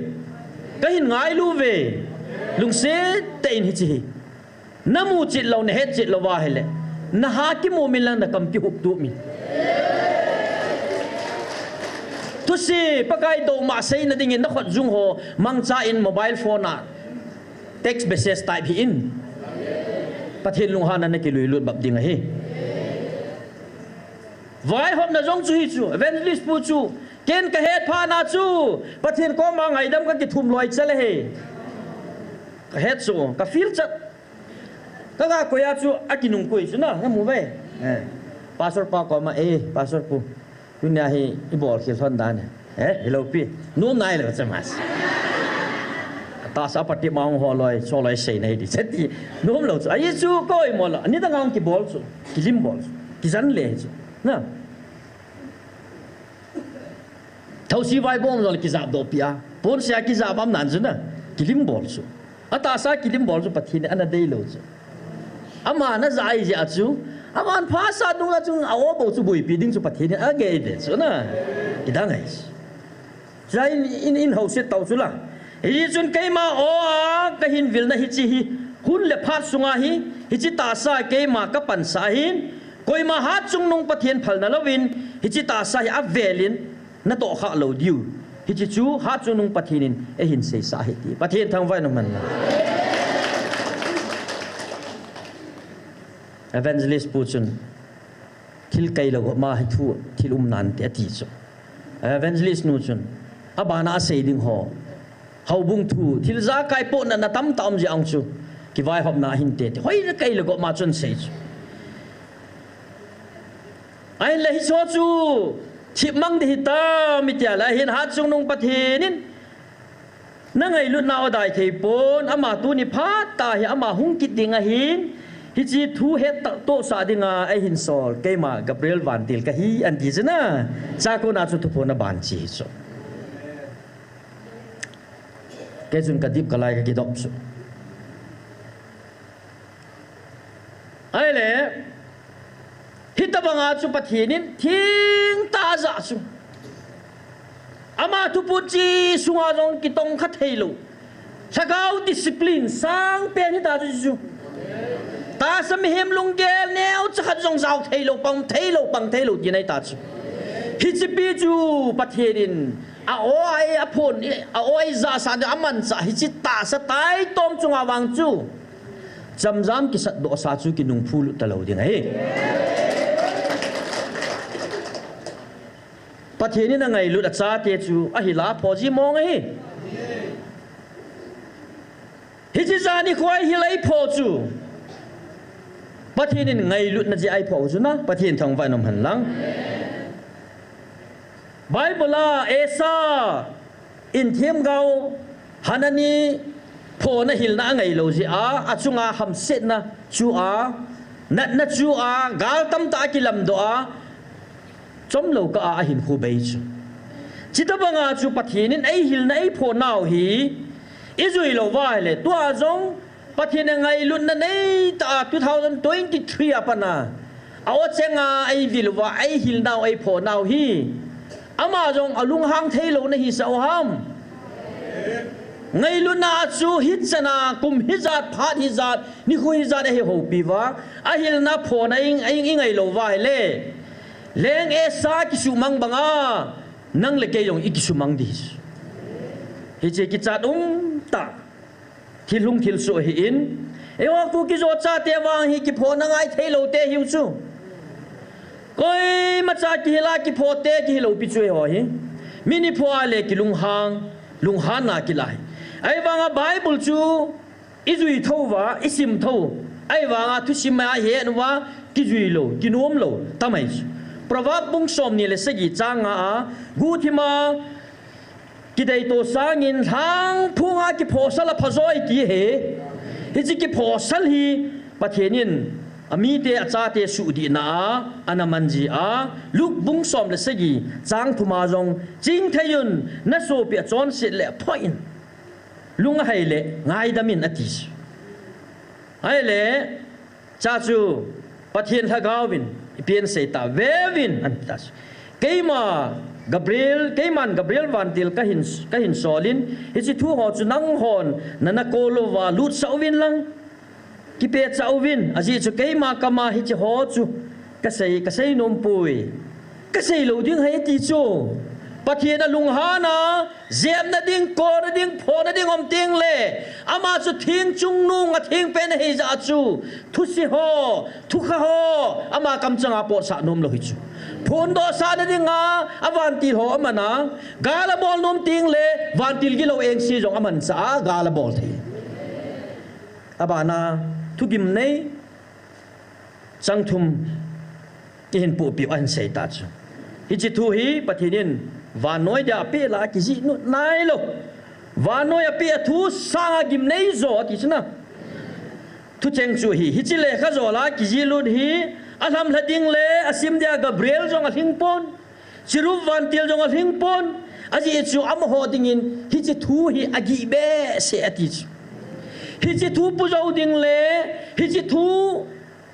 Kahin ngailu ve. Lungset tah in hiche hi. Namu chet lou, nahet chet louva ahile. Naha kimu min lang nakam kihup tup min. Thuse, Pakai douma seina dingin nakhut jung ho, mangcha in mobile phone a text message type hih in. Pathen lunghanna nakilui lut bap ding ahi. Vaihopna jong chu hichu, evangelist pu chu, ken kahet phat na chu, Pathen koma ngaidam kakithum loi chal ahi. Kahet chu, ka feel chat. Kaga koi a chu, akinung koi chu na, namu ve. Eh, Pastor pa koma, eh, Pastor pu. Tunia hi, ibol khel lhon dan e. Eh, hilou pi. Nom nailou chu mas. Tahsa pati ma hung ho loi, so loi sei nei di. Chati, nom lou chu. Ahi chu, koi mo la. Nidang a hung kibol chu. Kilim bol chu. Kijan le chu. Na. Those vaibom jong kijap doh pi a. Ponse a kijap am nan chu na. Kilim bol chu. Atahsa kilim bol chu Pathen in ana dei lou chu. Ama naja ahi jeh a chu. Aman phasah nung a chu a-o bou chu boipi ding chu Pathen in agei de chu na. Idang ahi chu. Chua in, in, in houset tau chu la. Hichun keima o a kahin vilna hiche hi. Hun le phat sunga hi. Hiche tahsa keima kapansah ahin. Koima hatchungnung Pathen phalna louvin, hiche tahsa hi avelin, natoh khah lou diu. Hiche chu hatchungnung Pathen in eihin seisah ahi ti. Pathen thangvah in umhen lang. Evangelist pu chun, thil kailou gop ma hi thu, thil um nante ati chu. Evangelist nu chun, abana asei ding ho. Houbung thu, thil jakai pohna na tamtah um jeh a chu. Kivaihopna ahin tete. Hoina kailou gop ma chun sei chu. Ahinla hiche chu, thipmang ding hitam tia la hin hatchungnung Pathen in. Nangailutna u dai thei pon, ama tuni phat a hi ama hung kit ding ahin, hiche thu hettohsah dinga eihin sol, keima Gabriel Vantil kahi, anti chu na, chua kona chu thuphon aban che chu. Kei chun kadip kalai kakidop chu. Ahile, hitobanga chu Pathen in thengtah a ajah chu. Ama thuphon chu sunga jong kitongkha theilou. Lhagao discipline sangpen hita chu chu. Tahsa mihem lunggel neocha khat jong jao theilou, pang theilou, pang theilou tina hita chu. Hiche pi chu Pathen in a-o a eiphon, a-o a eijahsah, amanchah hiche tahsa taitom chunga vang chu. Chamjam kisatdohsa chu kinungphu lut talou ding ahi. Pathen in angailut achate chu ahila phoji mong ahi. Hiche jani khoi hila eipho chu. Pathen in ngailutna jeh a eipho chu na, Pathen thangvah in umhen lang. Bible a Asa in themgao Hanani phona hilna angailou jeh a, achunga hamsetna chu a, natna chu a, gal tamtah a kilamdoh a, chomlou kah a ahinkho bei chu. Chutobanga chu Pathen in eihilna eiphonau hi, ijui louva ahile, tua jong Pathen in ngailutna neitah a two thousand twenty-three a pat a, A-o chenga eivil uva, eihil nau, eipho nau hi. Ama jong alunghang thei lou nahisah u ham. Ngailutna chu hichan a kum hijat, phat hijat, nikho hijat eihoupi uva. Ahilna phona i, i, ingai lou uva ahile. Leng Esau kisumang banga. Nang le kei jong ikisumang ding. Hiche kichat umtah. Thil hung thilsoh ahin. Eiho Kuki-Zo chate vang hi kiphona ngai thei lou te hiu chu. Koima cha kihil a kipho te kihil lou pi chu eiho hi. Min ipho a le kilunghang, lunghanna kilah hi. Ahivanga Bible chu ijui thou va, isim thou. Ahivanga thusim a ihet uva, kijui lou, kinom lou, tamai chu. Proverb bung somni le sagi chang nga a, guhthima, kideito sangin lhangphunga kiphosal aphajoi ti ahi. Hiche kiphosal hi Pathen in amite achate suhdihna a ana man ji a, Luke bung som le sagi chang thum a jong, chingthei un, nasopi achonset le aphoh in, lung ahai le ngaidam in ati. Ahile, cha chu, Pathen Lhagao vin, ipi asei ta, veuvin, ati ta. Keima, Gabriel, keiman Gabriel vantil kahin, kahin solin, hiche thu ho chu nanghon, nana kol uva, lutsah uvin lang, kipehcha uvin, ajeh chu keima kama hiche ho chu, kasei, kasei nom poi. Kasei lou ding ahi ati chu. Pathen alunghan a, jepna ding, kolna ding, phona ding um teng le. Ama chu theng chungnung atheng pen ahi jeh chu. Thuse ho, thukha ho, ama kamchang a potsah nom lou hi chu. Phondohsahna dinga, avantil ho aman a. Gal abol nom teng le, vantil gilou engse jong amanchah a, gal abol thei. Abana, thugimnei, chang thum, ihin pohpeh u ahin sei ta chu. Hiche thu hi Pathen in vannoi dia apeh la kijih nom nailou. Vannoi apeh a thu sanga gimnei jo ati chu na. Thucheng chu hi, hiche lekha jol a kijih lut hi, alhamlha ding le asim dia Gabriel jong alhing pon. Cherub vantil jong alhing pon, ajeh chu amaho dingin hiche thu hi agih behseh ati chu. Hiche thu pujou ding le, hiche thu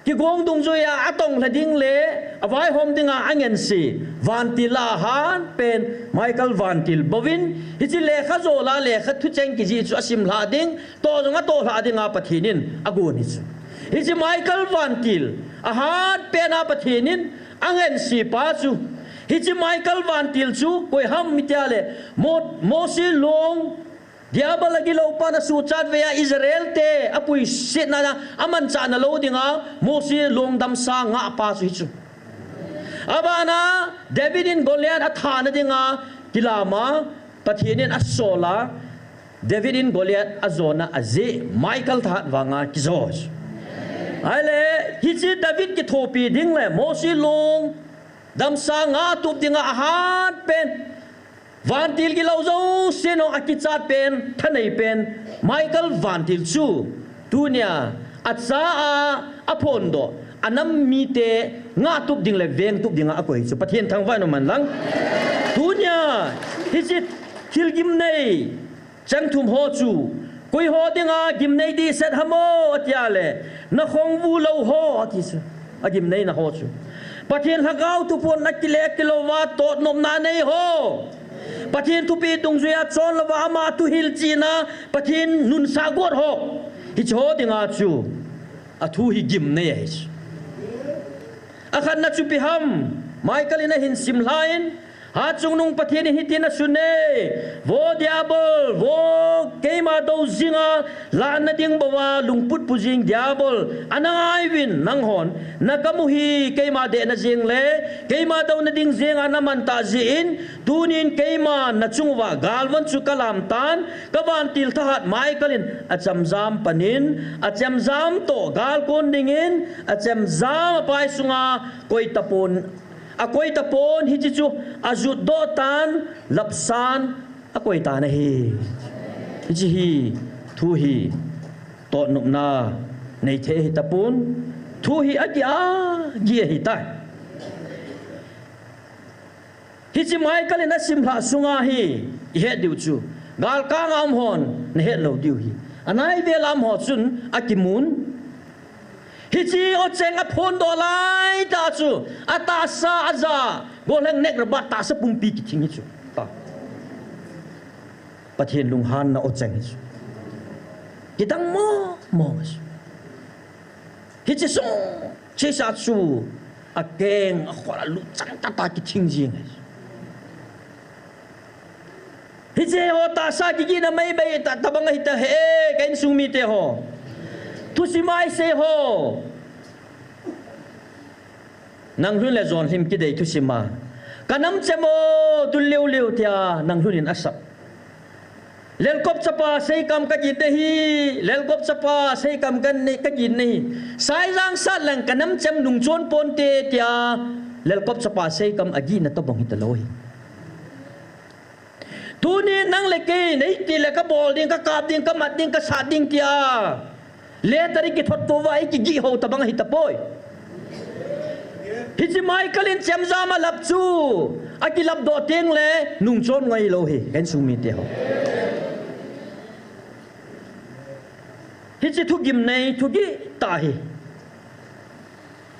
kigong dungjuia atonglha ding le, avaihom dinga angensea vantil a ahat pen Michael vantil bouvin, hiche lekha jol a lekha thucheng kijih chu asimlhah ding, toh jong atohlhah dinga Pathen in agon hi chu. Hiche Michael vantil ahat pen a Pathen in angensepa chu. Hiche Michael vantil chu koi ham itia le, Mo-, Mosi long, Diabol agiloupa nasuhchat vei a Israel te apuisetna a amanchahna lou dinga Mosi long damsa ngahpa chu hi chu. Abana David in Goliath athana dinga kilama Pathen in asol a, David in Goliath ajona ajeh Michael thahat vanga kijo. Ahile, hiche David kithopi ding le Mosi long damsa ngah tup dinga ahat pen, vantil gilou jousen akichat pen, thanei pen, Michael vantil chu, tunia, acha a, aphondoh, anam mite, ngah tup ding le veng tup dinga akoi chu, Pathen thangvah in umhen lang. Tunia, hiche thil gimnei, chang thum ho chu, koi ho dinga gimnei dehset ham o, atia le, nakhongvu lou ho, ati chu. Agimneina ho chu. Pathen Lhagao thuphon nakile kilouva totnopna nei ho. Pathen thupeh dungjuia chonlouva ama thu hilchetna, Pathen nunsah got ho. Hiche ho dinga chu. Athu hi gimnei ahi chu. Akhatna chu ipi ham, Michael in ahin simlhan, Hatchungnung Pathen in hitin asun e, Vo Diabol, vo keima dou jinga lahna ding bouva lungput pu jing Diabol, ana ngai uvin nanghon, nakamu hi keima dehna jeng le keima douna ding jenga naman tah jeh in, tunin keima nachung uva galvan chu kalam tan, kavantil thahat Michael in achemjam panin, achemjam toh galkon dingin, achemjam apai sunga koi tapon Akoi tapon hiche chu ajutdoh tan, lapsan akoi tan ahi. Hiche hi, thu hi, totnopna neithei ahi tapon, thu hi agih agih ahitai. Hiche Michael in asimlhah sunga hi, ihet diu chu, galkanga umhon nahet lou diu ahi. Anaivel a umho chun akimun. Hiche ocheng aphondoh lai tah chu, atahsa aja, golhang nek rabat tahsa pumpi kithing hi chu. Ta. Pathen lunghanna ocheng hi chu. Kidang mong mong chu. Hiche sung, chesa chu, akeng, akhol, alut chang tah tah kithing jing hi chu. Hiche ho tahsa kigihna mei bei tah, tabang ahi ta he, ka insung mite ho. Thusim a isei ho. Nang lhun le jon hlim kidei thusim a. Ka nam chem o, tul leu leu tia, nang lhun in asap. Lelkop chapa seikam ka gin na hi, Lelkop chapa seikam ka ne, ka gin na hi. Saijang sat lang ka nam chem nung chon ponte tia, Lelkop chapa seikam agihna tobang hi talou hi. Tuni nang le kei, nei ti le ka bol ding, ka kap ding, ka mat ding, ka sat ding tia. Le tari kithot to va, i kigih ho tabang ahi tapoi. Hiche Michael in chemjam alap chu, akilap doh teng le, nung chon ngai lou hi, ka insung mite ho. Hiche thugim nei, thugih tah hi.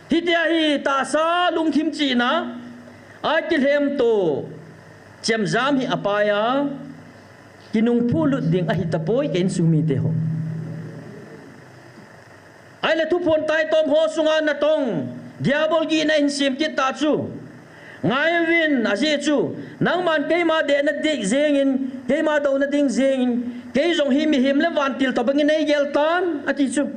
Hitia hi tahsa lungthim chihna, akilhem to, chemjam hi apai a, kinungphu lut ding ahi tapoi, ka insung mite ho. Ahile thuphon taitom ho sunga natong, Diabol gihna in sem kit tah chu. Ngai uvin, ajeh chu, nangman keima dehna ding jengin, keima douna ding jengin, kei jong hi mihem le vantil tobangin nei gel tan, ati chu.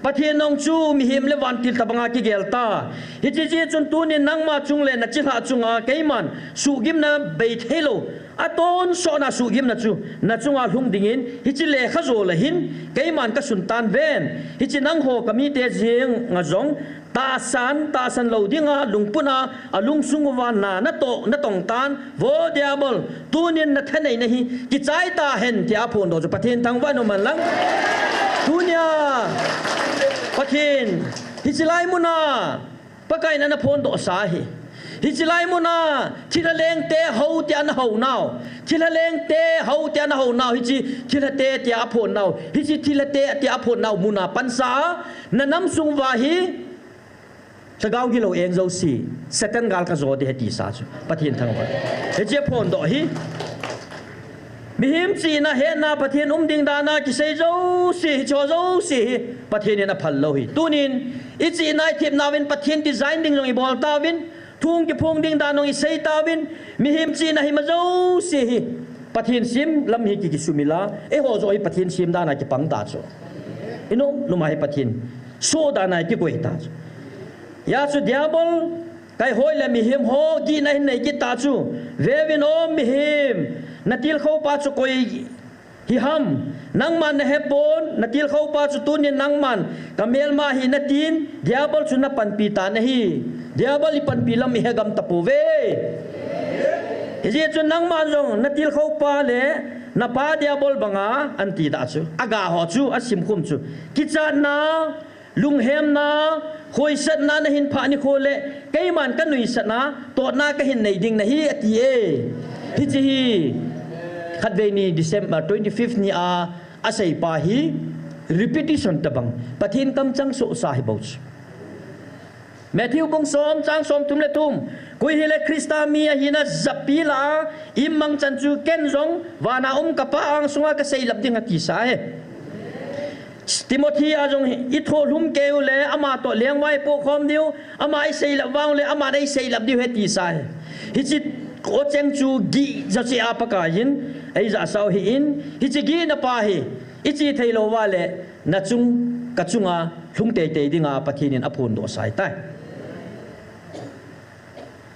Pathen jong chu mihem le vantil tobanga kigel ta. Hiche jeh chun tunin nangma chung le nachilhah chunga keiman suhgimna bei theilou, atonsotna suhgimna chu nachunga lhung dingin, hiche lekhajo le hin keiman kasun tan ven. Hiche nangho kamite jenga jong tahsan, tahsan lou dinga lungput a, alungsung uva na, natoh, natong tan, vo Diabol, tunin nathaneina hi kichai tahen, tia aphondoh chu Pathen thangvah in umhen lang. Tunia, Pathen, hiche lai muna, Pakaiyin ana phondohsa hi. Hiche lai muna, thilha lengte hou tia ana hounau. Thilha lengte hou tia ana hounau. Hiche thilhate tia aphonnau. Hiche thilhate tia aphonnau muna pansa a, nanam sung uva hi, lhagao gilou eng jouse, Satan gal kajo ding ahi tisa chu. Pathen thangvah. Hiche phondoh hi. Mihem chihna hetna Pathen um ding dana kisei jouse, hicheho jouse hi Pathen in aphal lou hi. Tunin, ichihna ithemna uvin Pathen design ding jong ibol tauvin, thu hung kiphong ding dan jong isei tauvin, mihem chihna hima jouse hi Pathen sem lam hi ki, kisumil a, eiho joh hi Pathen sem dana kipang ta chu. Inom, noma hi Pathen soh dana kikoi ta chu. Hijeh chun Diabol, kaihoi le mihem ho gihna hin nei kit ta chu. Veuvin o mihem, natilkhou pa chu koi hiham, nangman nahepon, natilkhou pa chu tunin nangman kamelma ahi natin, Diabol chu napanpi tan ahi. Diabol ipanpi lam ihe gam tapouve. Hijeh chun nangman jong natilkhou pa le napa Diabol banga anti ta chu. Agaho chu, asimkhum chu. Kichatna, lunghemna, khoisatna nahin phah nikho le, keiman kanuisatna, totna kahin nei ding nahi ati e. Hiche hi, khatvei ni December twenty-fifth ni a, aseipa hi, repetition tabang, Pathen kamchang sohsa hi bou chu. Matthew bung som, chang somthum le thum, koi hile Christa mi ahina japi lah a, imangchan chu ken jong, vana um kapa angsunga kaseilap ding atisa e. Timothy a jong hi, ithohlum kei ule, ama toh lengvai pokhom diu, ama iseilap vang ule, aman eiseilap diu ahi tisa e. Hiche ocheng chu gih jouse a Pakaiyin eijahsau ahin, hiche gihna pa hi, iche theilou uva le, nachung, kachunga, lhung teitei dinga Pathen in aphondohsa ahitai.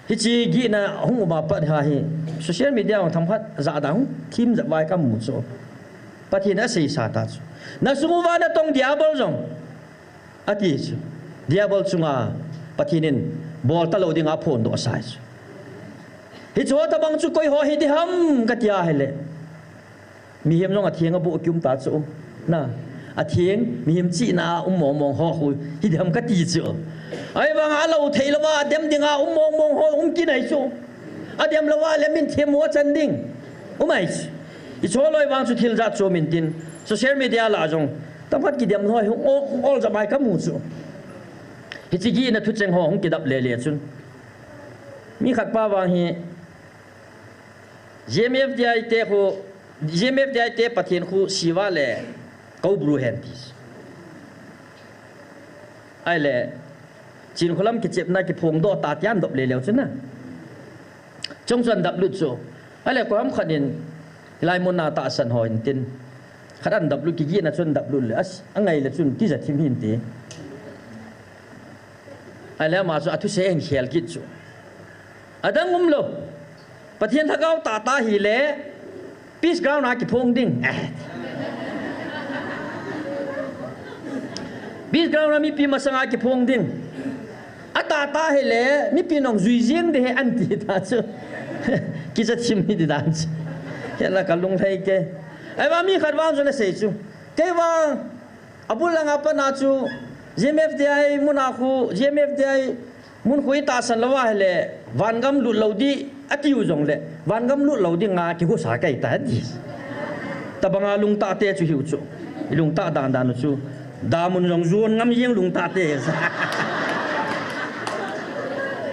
Hiche gihna hung uma pat hi, social media a themkhat jahda hung thim jep vai kamu chu. Pathen in aseisa ta chu. Nasung uva natong Diabol jong, ati chu. Diabol chunga Pathen in bol talou dinga aphondohsa chu. Hicheho tabang chu koiho hiding ham katia ahile, mihem jong atheng aboh kium ta chu. Na, atheng, mihem chihna a um mong mong ho khu hiding ham kati chu. Ahivanga alou theilouva dem dinga um mong mong ho um kit ahi chu. Adem louva le min themmo achan ding um ahi chu. Hicheho loi vang chu thil jat chu min tin, social media lah a jong, themkhat kidem loi hung ol, hung ol jep mai kamu chu. Hiche gihna thucheng ho hung kidap lele chun, mi khat pa vang hi, G M F D I te khu, G M F D I te Pathen khu siva le Koubru hen ti. Ahile, Chinkholam kichepna kiphongdoh ta tia an dop leleu chu na. Chong chu an dap lut chu. Ahile, koiham khat in, hilai mun a tahsan ho in tin, khat an dap lut, kigihna chu an dap lut le, as, angai le chun kija thim hin ti. Ahile ama chu athusei ahin khel kit chu. Adang umlou. Pathen lhagao tahtah hile, Peace Ground a kiphong ding. Eh. Peace Ground a mipi masanga kiphong ding. Atahtah hile, mipi nong jui jeng ding ahi anti ta chu. Kija thim hi ti dan chu. Hela kalung lhai ke. Ahivang mi khat vang chu ana sei chu. Kei vang, abul langa pat a chu, G M F D I mun a khu, G M F D I mun khu i tahsan lou ahile, vangam lut lou ding, atiu jongle, vangam lut lou dinga kigosa kahi tai ati. Tabanga lungtahte chu hiu chu. I lungtah dan dan u chu. Damun jong jon ngam jeng lungtahte.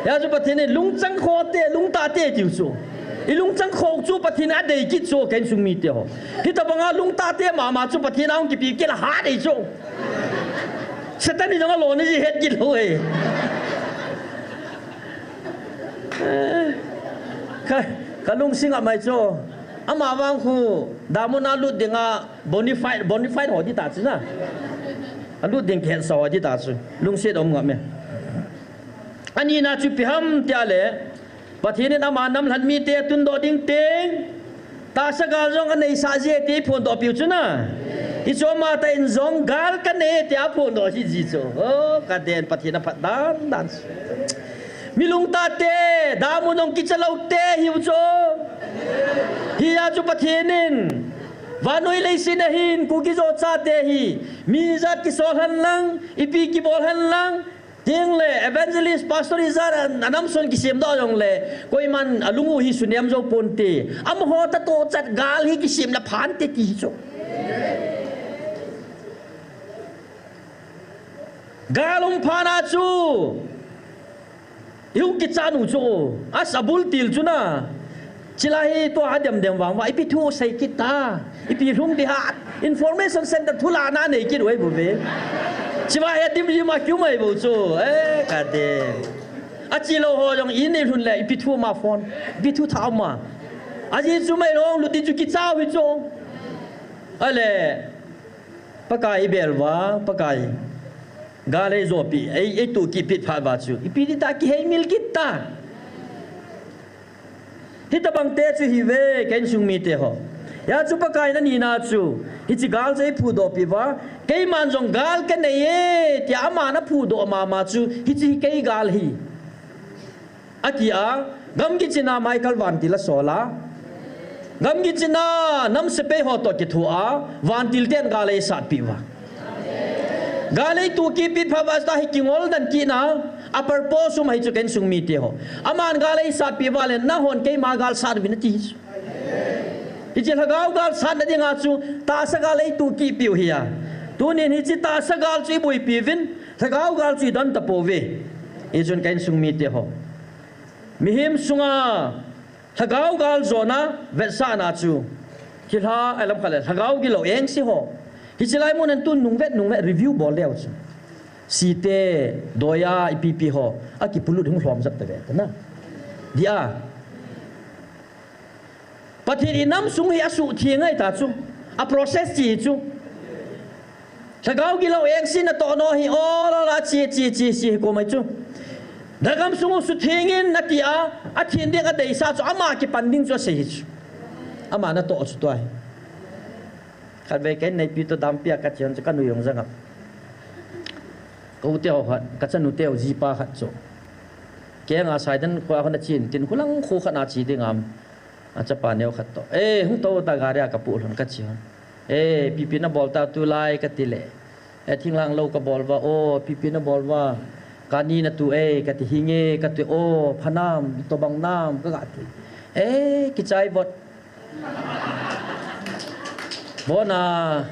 Hia chu Pathen in lungchang khote, lungtahte tiu chu. I lungchang kho chu Pathen in adei kit chu ka insung mite ho. Hitabanga lungtahte mama chu Pathen a hung kipi kit le hat ahi chu. Satan in jong alona ji het kit lou e. Ka, kalungsi ngap mai chu. Ama vang khu, damun a lut dinga bona fide, bona fide ho ding ta chu na. Alut ding kihetsa ho ding ta chu. Lungset um ngap me. Anina chu ipi ham tia le, Pathen in ama nam lhat mite atundoh ding teng, tahsa gal jong aneisah ji e ti phondoh piu chu na. Hichu amatah in jong gal kanei e tia aphondoh ji ji chu. O, kaden Pathen aphat dan dan. Mi lungtahte, damun jong kicha loute hiu chu. Hia chu Pathen in, vannoi leiset a hin, Kuki Zo chate hi, mi ijat kisol hen lang, ipi kibol hen lang, Tengle evangelist, pastor ijat a, anam son kisemdoh jongle, koiman alung u hi sunem jou ponte. Amaho tah toh chat gal hi kisemna phante ti hi chu. Gal um phat a chu, i hung kichat u chu, as abul til chu na. Chilai hi tua ha dem dem vang uva, ipi thu sei kit ta, ipi lhung ding ham, information center thu lana nei kit u ahi bou ve. Chua hi dim dim a kiu mai bou chu, eh, kaden. Achi lou ho jong in nei lhun le, ipi thu ma phone, ipi thu tha ma. Aji chu mai long lut ding chu kicha u hi chu. Ale, Pakai i bel uva, Pakai. Gal ei jopi, ei, ei tuh kipit phat uva chu. Ipi ti ta kihei mil kit ta. Hitabang te chu hi ve, ka insung mite ho. Hia chu Pakai in anina chu, hiche gal chu ei phudoh pi uva, keiman jong gal kanei e, tia aman aphudoh mama chu, hiche hi kei gal hi. Ati a, gamgi chin a Michael vantil asol a. Gamgi chin a nam sepai ho toh kitho a, vantil ten gal eisat pi uva. Gal eituh kipit phat uva chu ta hi kingol dan kit na, a purpose um ahi chu ka insung mite ho. Aman gal eisat pi uva le, nahon keima gal sat uvin ati chu. Hiche lhagao gal satna dinga chu, tahsa gal eituh kipih u hi a. Tunin hiche tahsa gal chu iboipi uvin, lhagao gal chu idon tapou ve. Hichun ka insung mite ho. Mihem sunga lhagao gal jona vetsahna chu, thilha alam khat le lhagao gilou engse ho. Hiche lai mun a tun nungvet nungvet review bol leu chu. Site, doiya, ipi ipi ho, akipolut hung lhom jep ta ve ta na. Dia. Pathen in nam sung hi asuhtheng ahi ta chu. A process chi chu. Lhagao gilou engse natoh no hi, o la la chi, chi, chi, chi hi kom ahi chu. Nagam sung u sutheng in nati a, athen ding adeisah chu, ama kipan ding chu asei hi chu. Ama natoh chu tua hi. Khatvei ka inneipi toh dampi a kache hon chu kanui jong janga. Ka u teu khat, kachanu teu jipa khat chu. Kenga Saidan kho a hon achen tin, khulang kho khat a che ding am. Achapa neo khat toh. Eh, hung tou ta gari a kapoh lhon kache hon. Eh, ipi ipi nabol ta tulai kati le. Eh, thinglhang lou kabol uva, o, ipi ipi nabol uva. Kani natu e, kati hinge, kati o, phanam, itobang nam, kaga ti. Eh, kichai vot. Bona.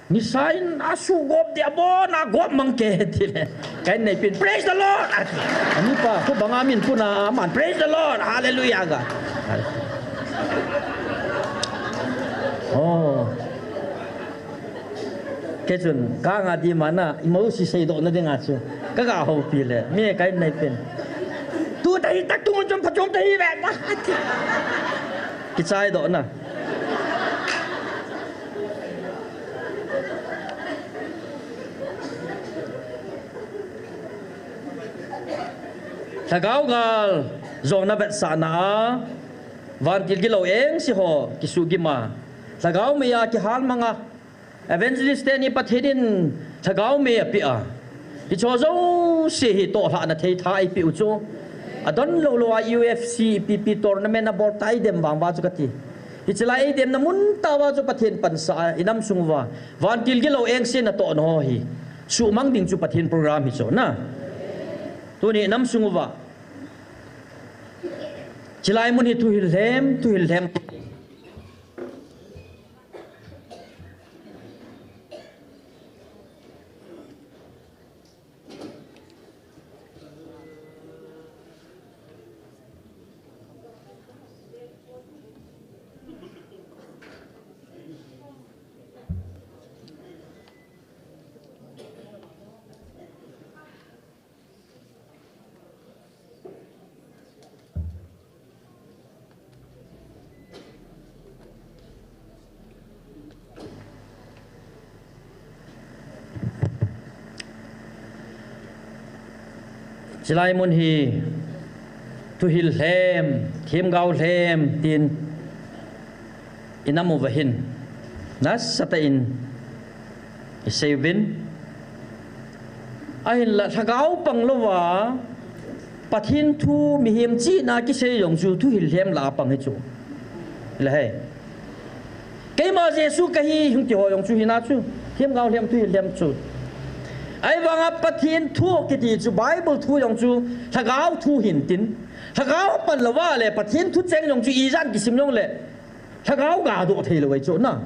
Nisain asugop dia bon agop mang ke tile. Kahin neipin, "Praise the Lord!" ati. Anipa, khubanga min puna aman, "Praise the Lord! Hallelujah!" ga. Oh. Kei chun, kanga di mana, imo si seidoh na dinga chu. Kaga houpi le, mi kahin neipin. Tu tahi tak tu chom phachom tahi ve. Kichaidoh na. Lhagao gal jona vetsahna a, vantil gilou engse ho kisuhgim a, lhagao mei a kihal mang a, evangelist teni Pathen in lhagao mei apeh a, hicheho jouse hi tohlhahna thei tha eipeh u chu. Adonlou lou a U F C, P P tournament abol ta eidem vang uva chu kati. Hiche lai eidemna mun tah uva chu Pathen pansah a, inam sung uva vantil gilou engse natohna ho hi suhmang ding chu Pathen program hi chu na. Tuni inam sung uva, chulai mun hi thuhil lhem, thuhil lhem. Chulai mun hi thuhil lhem, themgao lhem tin inam uva hin nasatah in isei uvin. Ahinla lhagao pang louva Pathen thu mihem chihna kisei jong chu thuhil lhem lah a pang hi chu. Hile hei. Keima Jesu kahi hung ti ho jong chu hina chu. Themgao lhem thuhil lhem chu. Ahivanga Pathen thu kiti chu Bible thu jong chu lhagao thu hintin. Lhagao pan louva le Pathen thu cheng jong chu ijat kisim jongle lhagao gadoh thei lou ahi chu na.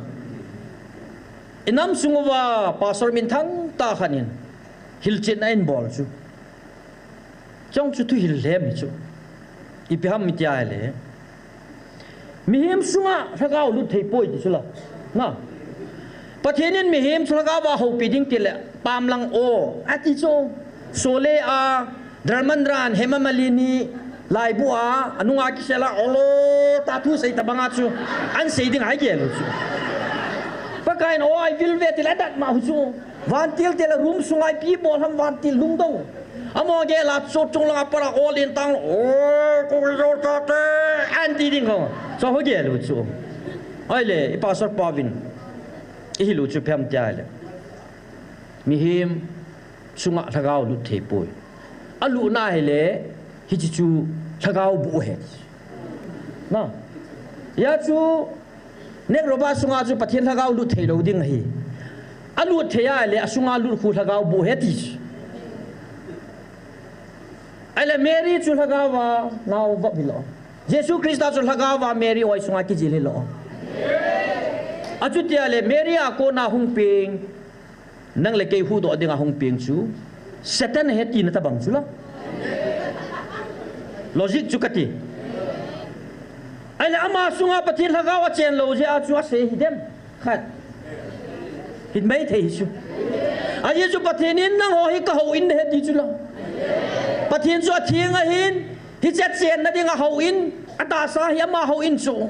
Inam sung uva pastor minthang tah khat in hilchetna ahin bol chu. Chong chu thuhil lhem hi chu. Ipi ham iti ahile, mihem sunga lhagao lut thei poi ti chu la. Na. Pathen in mihem chu lhagao va houpi ding tile, pamlang o, ati chu. Sole a, Dharmendra, Hema Malini, laibu a, anunga kisel a, olo, ta thu sei tabanga chu, ahin sei ding ahi gel u chu. Pakaiyin o, aivil ve tile adat ma u chu. Vantil tile room sunga ipi bol ham vantil lungdong. Amaho gel a chu chung langa para o lin tang, o, ko jo ta te, ahin ti ding ho. Chu ho gel u chu. Ahile, i pastor pa uvin. Ihil u chu ipi ham tia ahile. Mihem sunga lhagao lut thei poi. Alut na hile, hiche chu lhagao boh ahi. Na. Hia chu, nekrobah sunga chu Pathen lhagao lut thei lou ding ahi. Alut thei ahile, asunga lut khu lhagao boh ahi ti chu. Ahile Mary chu lhagao a nao vop hilou. Jesu Christa chu lhagao a Mary oi sunga kijil hilou. Achuti ahile Mary a kona hung peng. Nang le kei huhdoh dinga hung peng chu Satan ahi tina tabang chu la. Logic chu kati. Ahile ama sunga Pathen lhagao achen lou jeh a chu asei hidem. Khat. Hin mai thei chu. Ajeh chu Pathen in nangho hi kahou in nahi ti chu la. Pathen chu atheng ahin, Hiche chenna dinga hou in, atahsa hi ama hou in chu.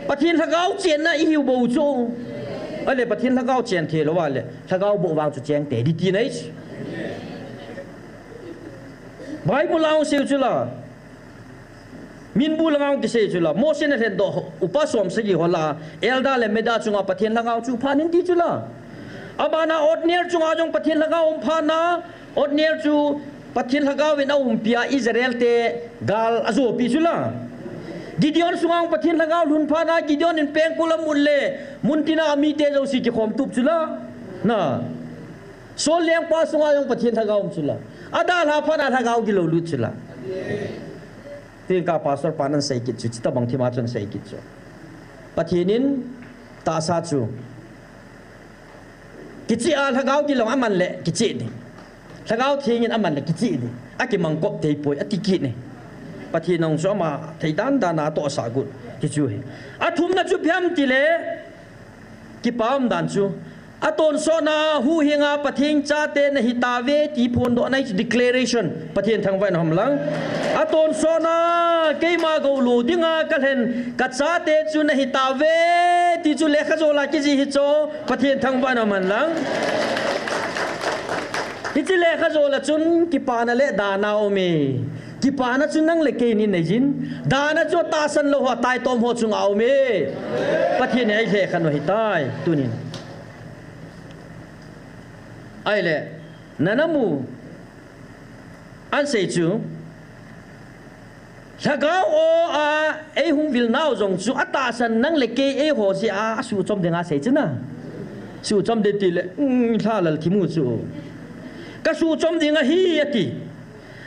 Pathen lhagao chenna ihiu bou chu. Ahile Pathen lhagao chen thei lou ahile, lhagao boh vang chu cheng tei ding tina ahi chu. Bible a hung sei chu la. Minbu langa hung kisei chu la. Mose in alhendoh upa som sagi ho lah a, Eldar le Medar chunga Pathen lhagao chu phan in ti chu la. Abana Othniel chunga jong Pathen lhagao hung phan a, Othniel chu Pathen lhagao in aumpi a Israel te gal ajopi chu la. Gideon sunga jong Pathen lhagao lhun phat a Gideon in pengkul amut le muntina amite jouse kikhom tup chu la. Na. Saul lengpa sunga jong Pathen lhagao um chu la. Adalha phat a lhagao gilou lut chu la. Tin ka pastor pan ahin sei kit chu, chuti tabang thima chun ahin sei kit chu. Pathen in tahsa chu Kichih a lhagao kilong aman le kichih ding. Lhagao thengin aman le kichih ding. Akimangkop theipoi, ati kit e. Pathen in jong chu ama thei dan dan a atohsah got ti chu ahi. Athumna chu ipi ham itile, kipa um dan chu. Atonsot na huhhing a Pathen chate nahitauve ti phondohna hi chu declaration. Pathen thangvah in um hen lang. Atonsot na keima gou lou dinga kalhen kachate chu nahitauve ti chu lekha jol a kijih hi chu. Pathen thangvah in um hen lang. Hiche lekha jol a chun kipana le dana aume. Kipana chu nang le kei in inei jin. Dana chu atahsan lou ho, ataitom ho chunga aume. Pathen in eilhekhen u ahitai, tunin. Ahile, nana mu, ahin sei chu, lhagao o a eihung vil nau jong chu atahsan nang le kei eiho jeh a asuhchom dinga asei chu na. Suhchom ding tile, um, lhalal thimu chu. Kasuhchom ding ahi ati.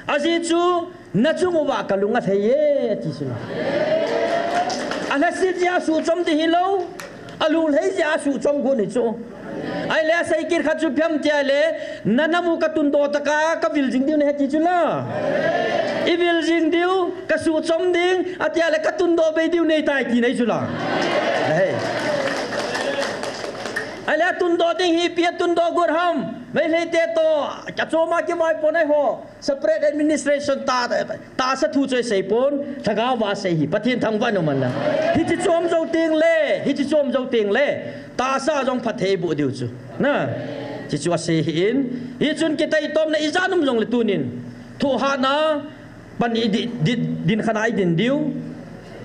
Ajeh chu, nachung uva kalung alhai e, ati chu. Alhaset jeh a suhchom ding hilou. Alunglhai jeh a suhchom got ahi chu. Ahile asei kit khat chu ipi ham itile, nana mu katundoh tah a kavil jing diu nahi ati chu la. Ivil jing diu, kasuhchom ding, ati a le katundoh bei diu nahitai tina ahi chu la. Ahile atundoh ding hi ipi atundoh got ham. Meitei te toh, achom a kivaipo nai ho. Separate administration ta, tahsa thu chu asei pon, lhagao va asei hi, Pathen thangvah in um hen lang. Hiche chom jou teng le, hiche chom jou teng le, tahsa jong phatthei boh diu chu. Na, hiche chu asei ahin, hichun kitaitomna ijat um jong le tunin. Thohhatna, pan i di, di, dinkhat a idin diu.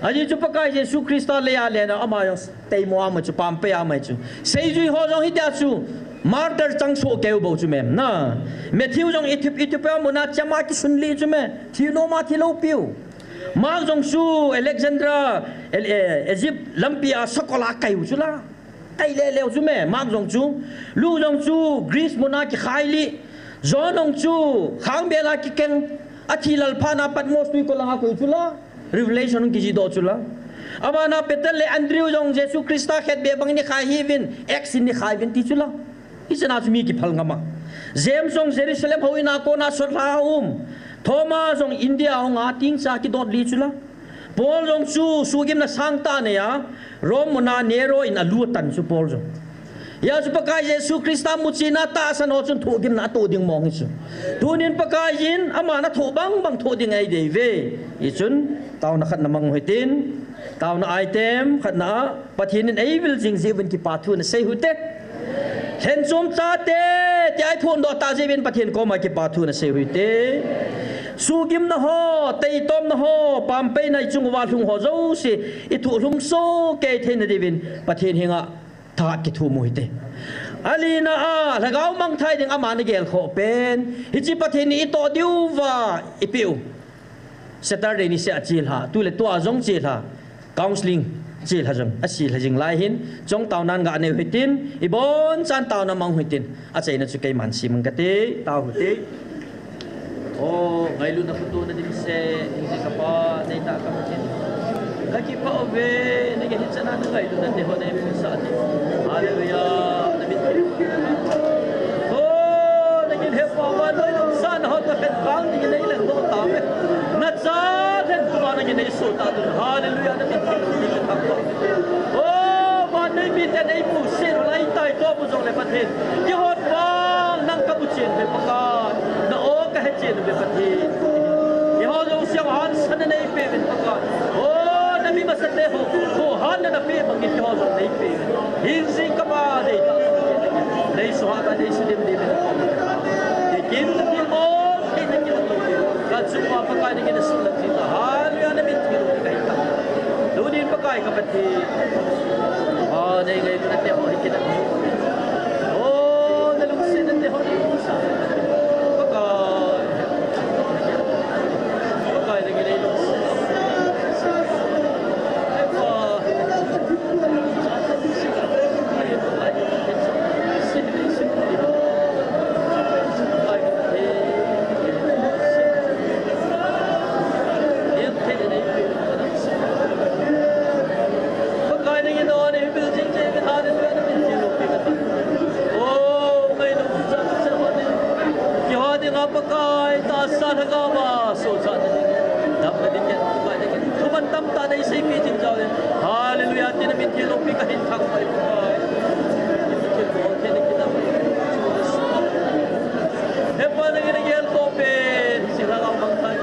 Ajeh chu Pakai Jesu Christa lei a lena ama jong teimo a um ahi chu, pampai a um ahi chu. Seijui ho jong hitia chu martyr chang soh keu bou chu me. Na, Matthew jong Ethiop, Ethiopia muna cham a kisun lih chu me. Thi nom a thi lou piu. Mark jong chu Alexandria, El-, eh, Egypt lampi a sakol a kai u chu la. Kai leleu chu me, Mark jong chu. Luke jong chu Greece muna kikhai lih. John jong chu khangbel a kikeng. Athi lal phat na Patmos tuikol langa akoi chu la. Revelation hung kijih doh chu la. Abana Peter le Andrew jong Jesu Christa khetbeh bang in eikhai hih uvin, Acts in eikhai uvin ti chu la. Hiche na chu mi kiphal ngam a. James jong Jerusalem houin a kona sot lha a um. Thomas jong India hung a tingcha kidot lih chu la. Paul jong chu suhgimna sangtah anei a, Rome muna Nero in alu atan chu Paul jong. Hia chu Pakai Jesu Christa muchina tahsan ho chun thohgimna atoh ding mong hi chu. Tunin Pakai in aman athoh bang bang thoh ding eidei uve. Hichun taona khat namang u hitin, taona item khatna a, Pathen in eivil jing jeh uvin kipa thu nasei u hite. Lhenchom chate, tia iphondoh tah jeh uvin Pathen koma kipa thu nasei u hite. Suhgimna ho, taitomna ho, pampaina ichung uva lhung ho jouse, ithoh lhung soh kei theina diuvin Pathen henga tha kithum u hite. Alina a, lhagao mangthai ding aman agelkhoh pen. Hiche Pathen in itoh diuva ipeh u. Saturday niseh a chelha, tule tua jong chelha, counseling chelha jong, asilha jing lai hin, chong taonan ga nei u hitin, ibonchan taona mang u hitin, achaina chu keiman simang kate, tao u hite. O, ngailutna phatona dimset, hing jing kapa, neitah ka Pathen. Kakipah uve, nangin hiche chana nangailutna te ho neimusah uve. Hallelujah, namit. O, nangin hepa vannoi lhamsahna ho toh khenkhat nangin neilengdoh tauve. Nacha lhentum a nangin neisol tauve. Hallelujah, namit. O, vannoi miten eimusah u lai tai toh jongle Pathen. Kihon vang nang kabuchen uve Pakai. Na o kahechen uve Pathen. Kihon jong siang hansana neipeh uvin Pakai. O, nami masate ho, ho hanna napeh bangin kihon jong neipeh uvin. Hing jing kapa deitah. Neisuhhat a neisudem diuvin. Kikim thil bol thei nakilah. Kachunga Pakai nangin nasuhlat jing ta. Hallelujah, namit thil kahi ta. Tunin Pakai ka Pathen. O, neingailutna te ho hi kilah. O, nalungsetna te ho hi kilah. Pakai. Pakai nangin neilungset. Pakai. Lhagao va sochatna ding, damna ding, ken Pakai nangin thuman tamtah neiseipeh jing jeh in, Hallelujah, tin namin theng loupi kahin thangvah e Pakai. He Pa, nangin nagelkhoh pen, hiche lhagao mangthah.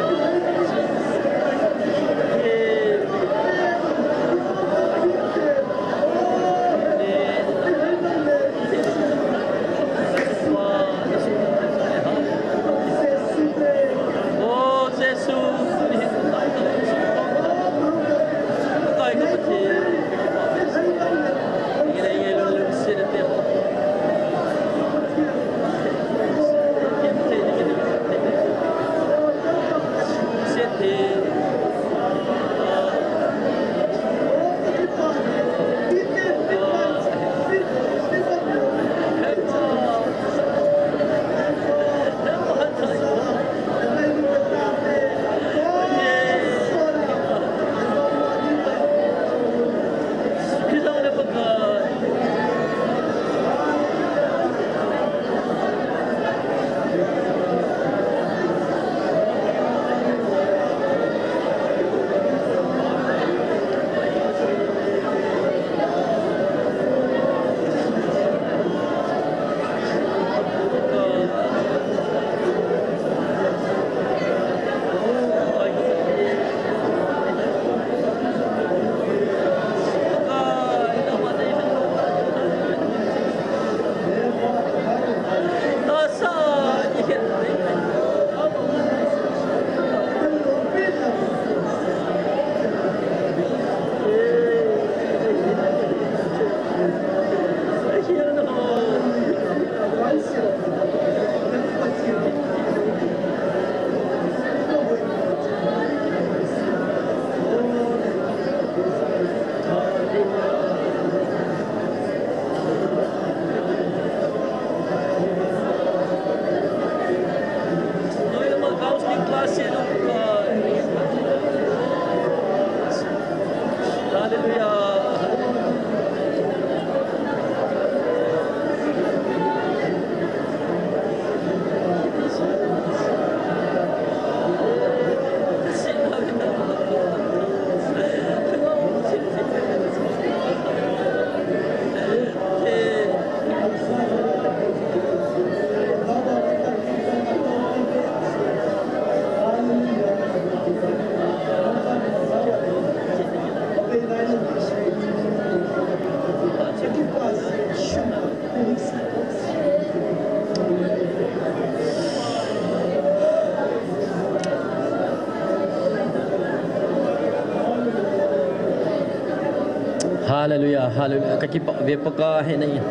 Hallelujah, hallelujah. Kakipah ve Pakai, nangin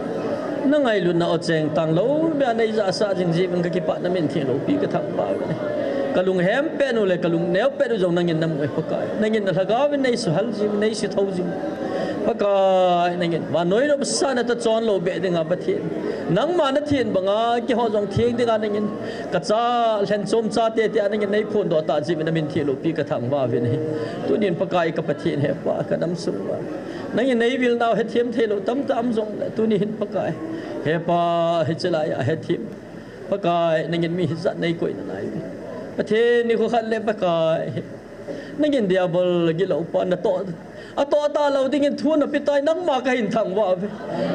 nangailutna u chengtang lou beh a neijahsah jing jeh uvin kakipah, namin theng loupi kathangvah uve. Kalunghem pet u le kalungneo pet u jong nangin namu e Pakai. Nangin nalhagao uvin neisuhal jing, neisuthou jing. Pakai, nangin vannoi nopsahna toh chon lou beh dinga Pathen, nangma nathen banga keiho jong theng dinga nangin kacha lhenchom chate tia nangin neiphondoh tah jeh uvin namin theng loupi kathangvah uve. Tunin Pakai ka Pathen, He Pa, kanam sung uva nangin neivil nau hethem theilou tamtah um jongle, tuni hin Pakai, He Pa, hiche laiya hethem, Pakai, nangin mi hijat neikoi nalai uve. Pathen, nikho khat le Pakai, nangin Diabol agilou pa natoh, atoh talou dingin thu napetai, nangma kahin thangvah uve.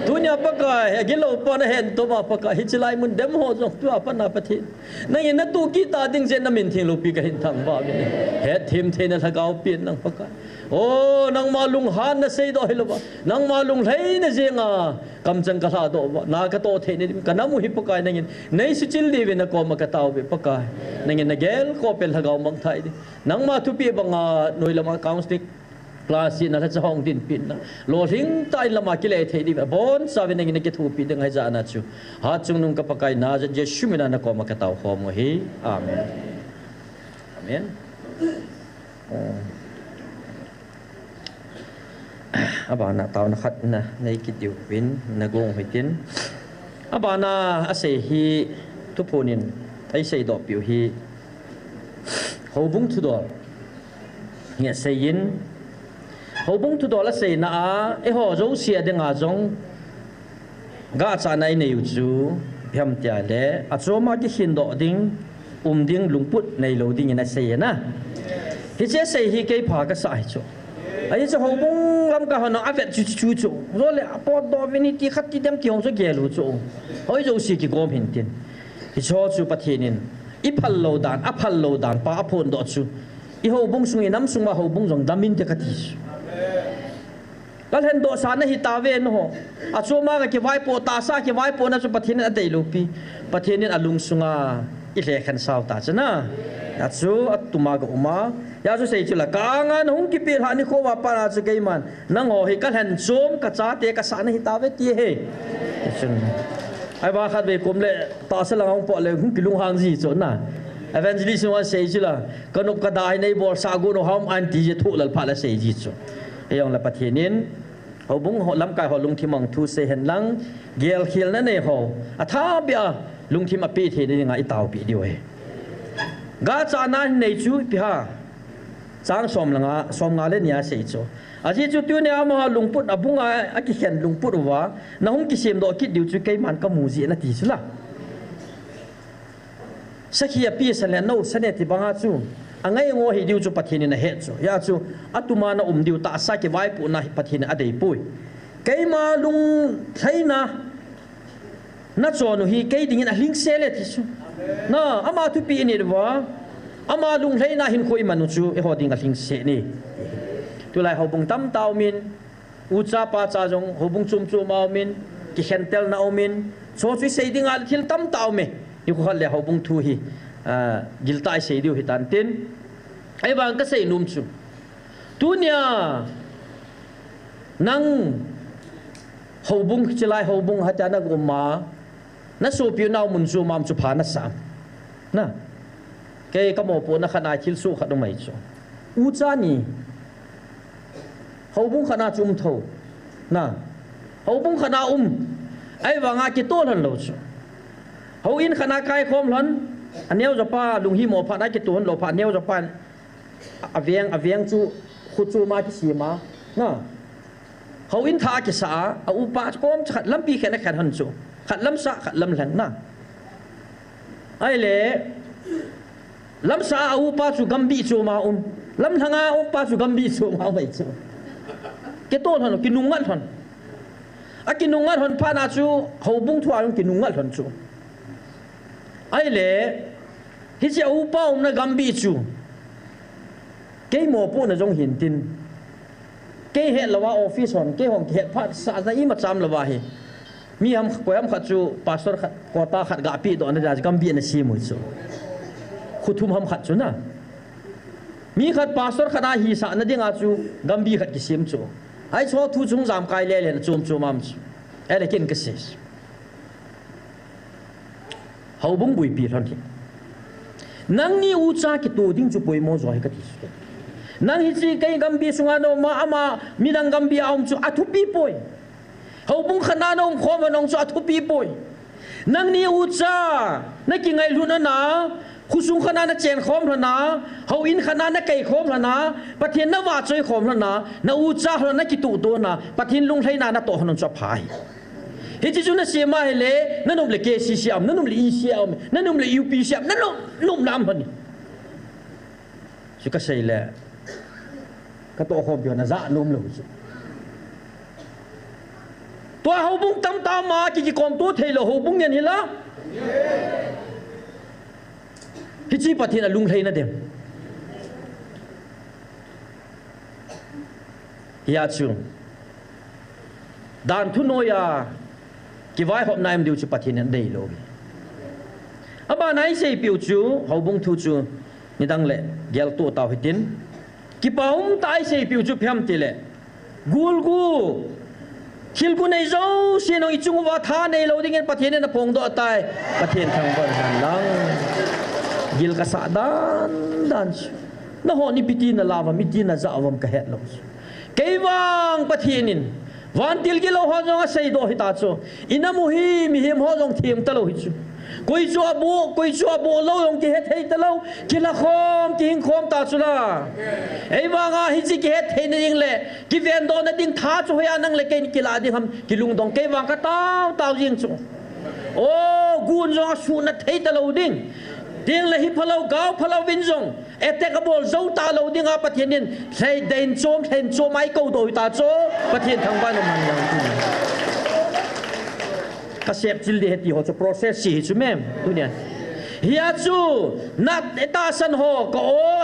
Tunia Pakai, agilou pa nahentom a Pakai, hiche lai mun dem ho jong tua pat na Pathen, nangin natoh kit ta ding jeh in namin theng loupi kahin thangvah uve. Hethem theina lhagao pen lang Pakai. O, nangma lunghanna seidoh hilouva, nangma lunglhaina jenga kamcheng kalhadoh uva, na katoh theina ding kanam u hi Pakai, nangin neisuchil diuvin nakoma katao uve Pakai. Nangin nagelkhoh pen lhagao mangthah ding, nangma thupeh banga noi lama counseling class ina lhacha hung dinpeh na, lolhing tah in lama kile thei diuvin abonchauvin nangin nakithopi ding ahi jeh a chu, hatchungnung ka Pakai, Nazareth Jesu mina nakoma katao khom u ahi. Amen. Amen. Abana taona khat na nei kit diuvin nagong u hitin. Abana asei hi, Thuphon in eiseidoh piu hi, houbung thudol hi aseiyin, houbung thudol aseina a eiho jouse a dinga jong gahchahna inei u chu ipi ham tia le, achom a kikhindoh ding, um ding lungput neilou dingin asei na. Hiche asei hi kei pha kasah hi chu. Ahi chu houbung lamkai hon avet chu chu chu. Jole apot do vin hiti khat ti dem ti hong chu gel u chu. Hoi jouse kigom hin tin. Hiche chu Pathen in iphal lou dan, aphal lou dan pa aphondoh chu. I houbung sung, i nam sung uva houbung jong dam inte kati chu. Kalhendoh sa nahi tauve nangho. Achom a kivaipoh, tahsa kivaipohna chu Pathen in adeilou pi. Pathen in alungsunga ilhekhen sao ta chu na. Achu atuma ka um a. Hijeh chun sei chu la ka anga nahung kipelhah nikho uva pat a chu keiman nangho hi kalhen chom, kachate kasah nahi tauve ti ahi. Chun. Ahivang khatvei kom le tahsa langa hung pot le hung kilunghang ji chu na. Evangelist in asei chu la. Kanop kada hi neibolsah gon u ham aunty ji thu lal phat la sei ji chu. Ahijong le Pathen in, houbung ho, lamkai ho lungthim a thu sei hen lang, gelkhelna nei ho, athah beh a lungthim ape thei dinga itaopi diu ahi. Gachana hin nei chu ipi ham. Chang som le nga, som nga le ni a sei chu. Ajeh chu tunia amaho lungput, abunga akikhen lungput uva, nahung kisemdoh kit diu chu keiman kamu jeh in ati chu la. Sakhi ape sa le nou sa ne ti banga chu. Angai ngoi hi diu chu Pathen in ahet chu. Hijeh chun atuma na um diu tahsa kivaipohna hi Pathen in adei poi. Keima lunglhaina nachon u hi kei dingin alhingset e ti chu. Na, ama thupi in it uva. Ama lunglhaina hinkho iman u chu eiho ding alhingset e. Tulai houbung tamtah um in. Ucha pacha jong houbung chom chom a um in, kikhentelna um in, chu chu isei dinga thil tamtah um e. Nikho khat le houbung thu hi, ah, giltah a isei diu hitan tin. Ahivang kasei nom chu. Tunia, nang houbung, chilai houbung hati a na um a, na sopi u nau mun chu um am chu pha nasa am. Na. Kei kamopohna khat a thilsoh khat um ahi chu. Ucha ni. Houbung khat a chu um tho. Na. Houbung khat a um. Ahivanga kitoh lhon lou chu. Houin khat a kaikhom lhon. Aneo jopa lunghimo phat a kitoh lhon lou phat aneo jopa. Aveng, aveng chu khu chu ma kisem a. Na. Houin thah a kisa a, a upa chu kom chu khat lampi khen a khen hon chu. Khat lamsah, khat lamlheng na. Ahile, lamsah a upa chu gambih chu ma um. Lamlheng a upa chu gambih chu ma um ahi chu. Kitoh lhon, kinungngat lhon. Akinungngat lhon phat a chu, houbung thu a jong kinungngat lhon chu. Ahile, hiche a upa umna gambih chu. Kei mopohna jong hin tin. Kei het lou a office hon, kei hon kihet phat sahna ima cham lou a hi. Mi ham, koi ham khat chu pastor khat, quota khat ga pehdohna dia gambih ana sem u chu. Khu thum ham khat chu na. Mi khat pastor khat a hisahna dinga chu gambih khat kisem chu. Ahi chu thu chung jamkai lele na chom chom am chu. Ahile ken kasei. Houbung buipi lhon hi. Nangni ucha kitoh ding chu poimo jo ahi kati chu. Nang hiche kei gambih sunga na um a, ama midang gambih a um chu athupi poi. Houbung khat a na umkhom a na um chu athupi poi. Nangni ucha na kingailhun a na, khosung khat a na chenkhom lhon a, houin khat a na kaikhom lhon a, Pathen na vahchoi khom lhon a, na ucha lhon a na kitoh to na, Pathen lunglhaina na toh lhon chu apha ahi. Hiche chu nasem a ahile, na nop le K C C a um, na nop le E C a um, na nop le U P C a um, na nop, nop na um lhon e. Chu kasei le, katoh khompi hon ajah nom lou chu. Tua houbung tamtah ma ki, kikomto thei lou houbung ngen hi la. Hiche Pathen alunglhaina dem. Hijeh chun. Dan thu noiya kivaihopna im diu chu Pathen in adei lou. Abana iseipiu chu, houbung thu chu, nidang le geltoh tau hitin. Kipa umtah a iseipiu chu ipi ham tile. Gul gu. Thil gu nei jouse nang ichung uva tha neilou dingin Pathen in aphongdoh tai. Pathen thangvah hen lang. Gil kasah dan dan chu. Nahon ipi ti nala uvam, iti najah uvam kahet lou chu. Kei vang Pathen in, vantil gilou ho jong aseidoh hita chu. Inam u hi mihem ho jong them talou hi chu. Koi chu aboh, koi chu aboh lou jong kihethei talou, kilhakhom, kihingkhom ta chu la. Ei vanga hiche kihetheina ding le, kivendohna ding tha chu hoiya nang le kei kilah ding ham, kilungdong kei vang katao tao jing chu. O, gun jong asuhna thei talou ding. Tengle hi phalou, gao phalou vin jong, attack abol jou talou dinga Pathen in, lhei dein chom, lhen chom a eikou doh hita chu, Pathen thangvah in umhen lang. Kasep chil ding ahi ti ho chu process chu hi chu mem, tunia. Hia chu, na tahsan ho, ka o,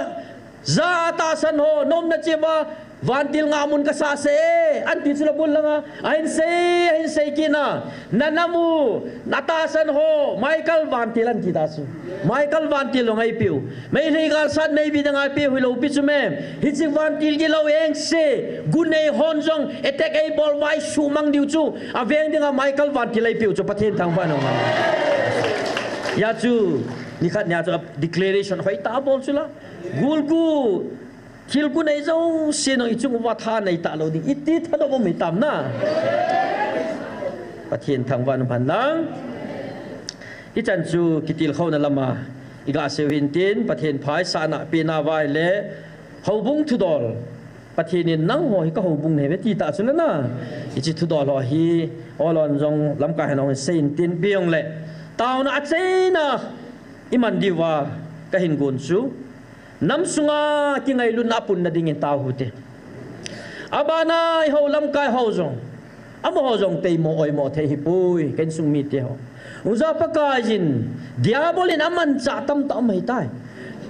ja tahsan ho, nomna cheh uva, vantil ngahmun kasah sah e, anti chu la bul langa, ahin sei, ahin sei kit na, na nam u, na tahsan ho, Michael vantil anti ta chu. Michael vantil jong eipeh u. Meitei galsat maybe dang eipeh u hilou pi chu mem. Hiche vantil gilou eng se, gunei hon jong, attack eibol uva eisumang diu chu, aveng dinga Michael vantil eipeh u chu, Pathen thangvah in umhen. Hia chu, nikhat nia chu declaration hoitah abol chu la. Gul gu, thil gu nei jouse nang ichung uva tha nei talou ding. Iti thanom um hitam na. Pathen thangvah in umhen lang. Hichan chu kitilkhouna lama iga sei u hintin, Pathen phatsahna pehna uva ahile, houbung thudol. Pathen in nangho hi ka houbung nahiuve ti ta chu la na. Hiche thudol ho hi, olon jong lamkai hon hung sei intin, ipi jongle, taona achaina iman diuva kahin gon chu. Nam sunga kingailutna apunna dingin tao hite. Abana eiho lamkai ho jong, amaho jong teimo oimo thei hipoi, ka insung mite ho. Uja Pakaiyin, Diabol in amanchah tamtah um ahitai.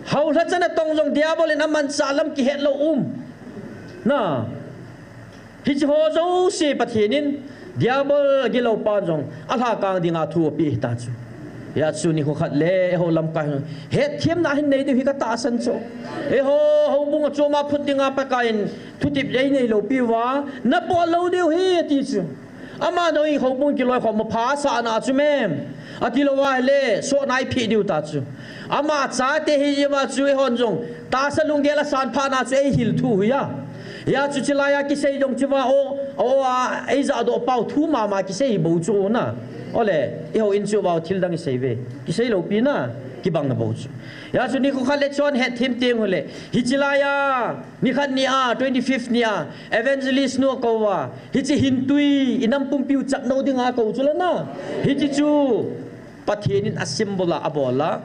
Hao lhacha natong jong Diabol in amanchah lam kihet lou um. Na. Hiche ho jouse Pathen in, Diabol gilou pa jong, alhakang dinga thu apeh hita chu. Hia chu nikho khat le, eiho lamkai, hetthemna hin nei diu hi katahsan chu. Eiho, houbung a chom a phut dinga Pakaiyin, thutep ei neilou piuva, napot lou diu ahi ati chu. Ama nangin houbung kiloikhomna phatsahna chu mem. Ati lou uva ahile, sohna eipeh diu ta chu. Ama chate hiuva chu eihon jong, tahsa lunggel asan phatna chu eihil thu ahi a. Hia chu chulaiya kisei jong chuva o, o a, eijahdoh pau thu mama kisei bou chu na. Ole, eiho in chuva o thil dang isei uve. Kisei lou pi na, kibang na bou chu. Hia chu nikho khat le chon hetthem teng ule. Hiche laiya, nikhat nia, twenty-fifth nia, evangelist nu akou uva. Hiche hintui, inam pumpiu chapnou dinga akou chu la na. Hiche chu, Pathen in a symbol a abol a.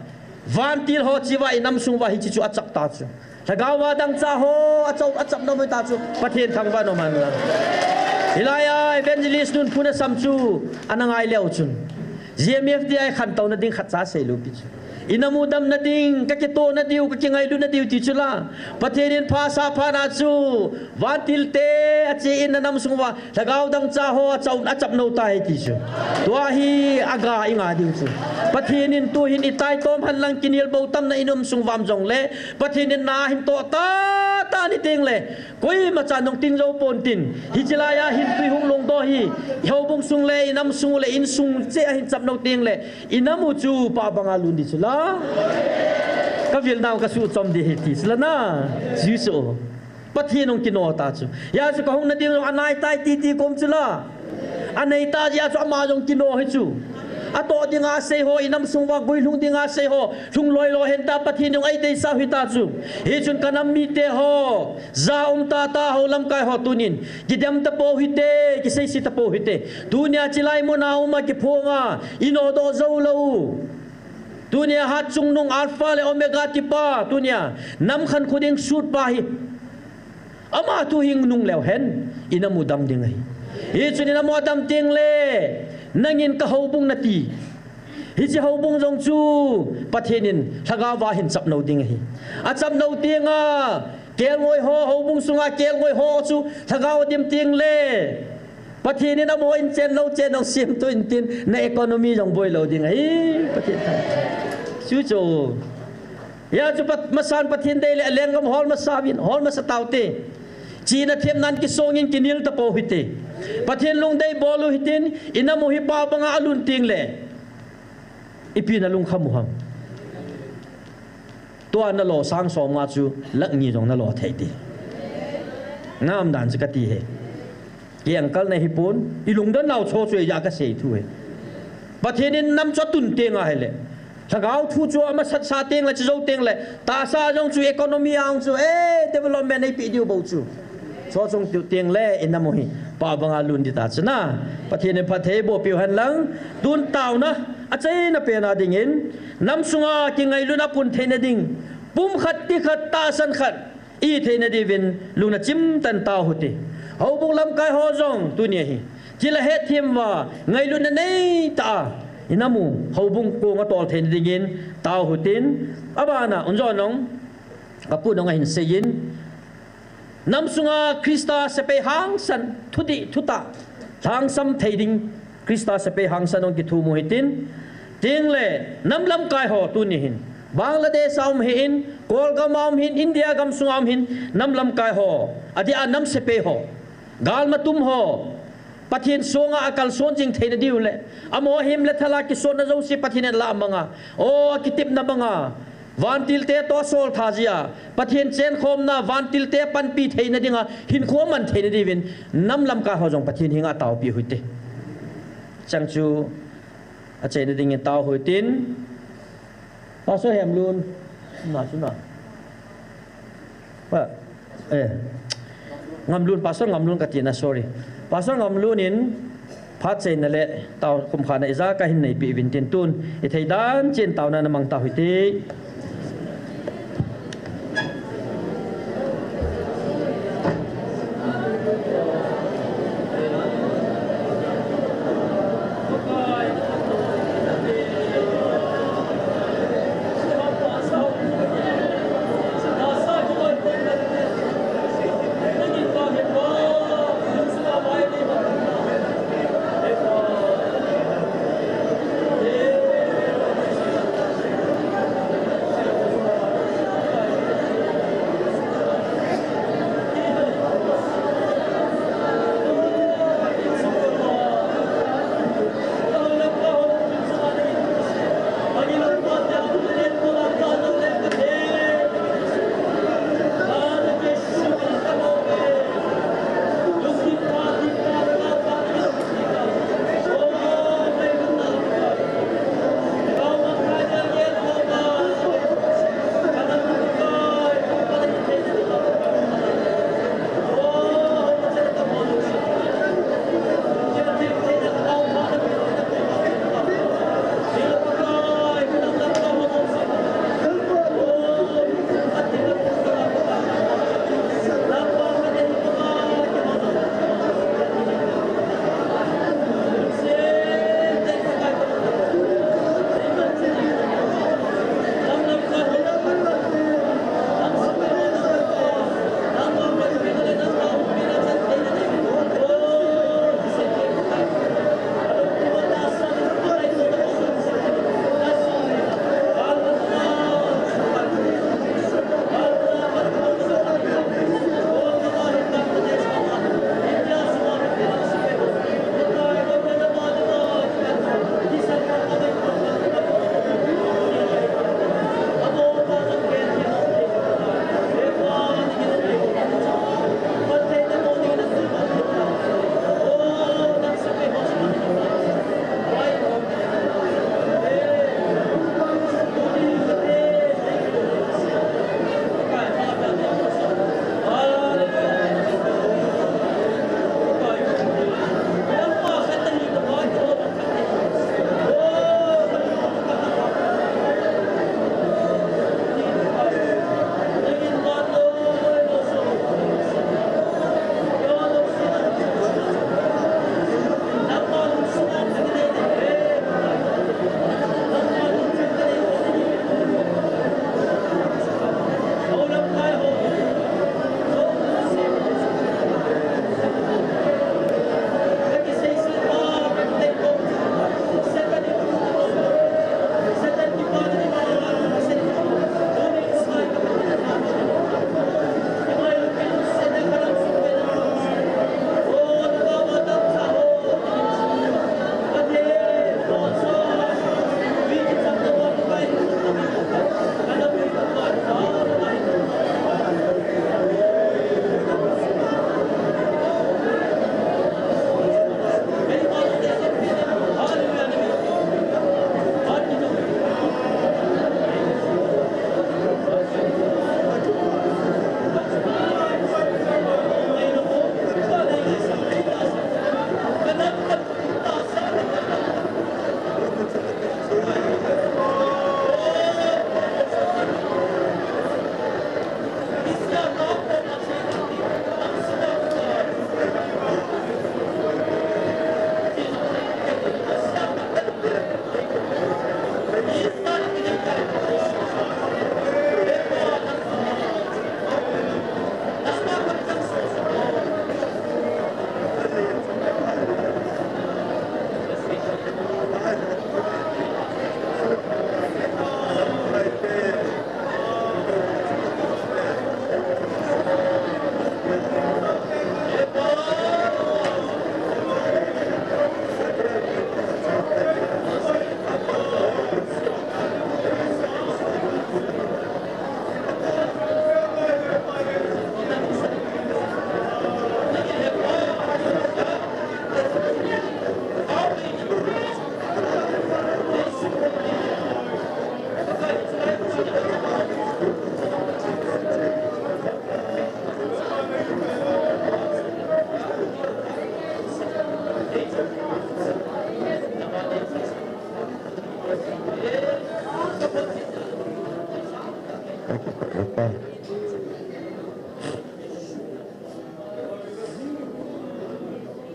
Vantil ho cheh uva inam sung uva hiche chu achap ta chu. Lhagao a dangchah ho achap, achapnou ta chu. Pathen thangvah in umhen lang. Hilaiya evangelist nun phun asam chu ana ngai leu chun. G M F D I khantouna ding khatcha seilou pi chu. Inam u damna ding, kakitohna diu, kakingailutna diu ti chu la. Pathen in phatsah phatna chu. Vantil te ache in nanam sung uva. Lhagao dangchah ho achap, achapnou tai ti chu. Tua hi aga inga diu chu. Pathen in tuhin itaitom henlang kinel bou tamna inam sung uva um jongle. Pathen in na ahin toh tah tah ni tengle. Koima chan nung ting jou ponte. Hiche laiya hintui hung longdoh hi. Houbung sung le, inam sung le, insung cheh ahin chapnou tengle. Inam u chu pah banga lhun ding chu la. Kavil nau kasuh chom ding ahi ti chu la na. Jesu. Pathen hung kino ta chu. Hia chu kahung na ding anai tai titi kom chu la. Anei ta jeh a chu ama jong kino hi chu. Atoh dinga asei ho, inam sung uva guilhung dinga asei ho. Lhung loi loi hen ta Pathen jong eideisah u hita chu. Hichun kanam mite ho. Ja um tah tah ho lamkai ho tunin. Kidem tapou hite, kiseise tapou hite. Tunia chilai muna uma kiphonga, inodoh jou lou. Tunia hatchungnung Alpha le Omega tipa, tunia namkhan khuding sutpa hi. Ama thu hing nung leu hen, inam u dam ding ahi. Hichun inam u adam tengle, nangin kahoubung nati. Hiche houbung jong chu, Pathen in lhagao a hin chapnou ding ahi. Achapnou tenga, kelngoi ho, houbung sunga kelngoi ho chu, lhagao a dim tengle. Pathen in amaho in chen lou chen jong semtou intin, na economy jong boi lou ding ahi. Pathen thangvah. Chu chu. Hia chu pat, masan Pathen dei le lenggam hol masa uvin, hol masa taute. Chihna themnan kisongin kinel tapou hite. Pathen lungdei bol u hitin, inam u hi pah banga alhun tengle. Ipi nalungkham u ham. Tua nalo sang som nga chu lakh ni jong nalo thei ti. Ngam dan chu kati e. Kei uncle nahipon, ilungdon nau chu chu eija kasei thu e. Pathen in nam chu atun tenga ahile. Lhagao thu chu amasat sa tengle, chu jou tengle. Tahsa jong chu economy a jong chu, eh, development eipeh diu bou chu. Chu jong chu tengle, inam u hi. Pa banga lun ding ta chu na. Pathen in phatthei boh piu hen lang, tun taona, achaina pen a dingin, nam sunga kingailutna pun theina ding, pumkhat tikhat tahsan khat, i theina diuvin, lungna chimtah in tao hite. Houbung lamkai ho jong, tuni ahi. Thil ahetthem uva, ngailutna neitah a, i nam u, houbung kong a tol theina dingin, tao hitin, abana, un jong nong, kapu nong ahin seiyin, nam sunga Christa sepai hangsan, thudih, thutah, lhangsam thei ding, Christa sepai hangsan hung kithum u hitin, tengle, nam lamkai ho tuni hin, Bangladesh a um hih in, Kolgam a um hih in, India gamsunga um hih in, nam lamkai ho, adeh a nam sepai ho, galmatum ho, Pathen songa akalson jing theina diu le, amaho himle thal a kisotna jouse Pathen in alah banga, o akitepna banga, vantilte toh asol tha jeh a, Pathen chenkhomna vantilte panpi theina dinga, hinkho aman theina diuvin, nam lamkai ho jong Pathen henga taopiu hite. Chang chu, achaina dingin tao hitin, Pastor Hemlun, na chu na. Pa, eh, Ngamlun, Pastor Ngamlun kati na, sorry. Pastor Ngamlun in phat chaina le tao khumkhana ija kahin neipeh uvin tin tun, ithei dan cheh in taona namang tao hite.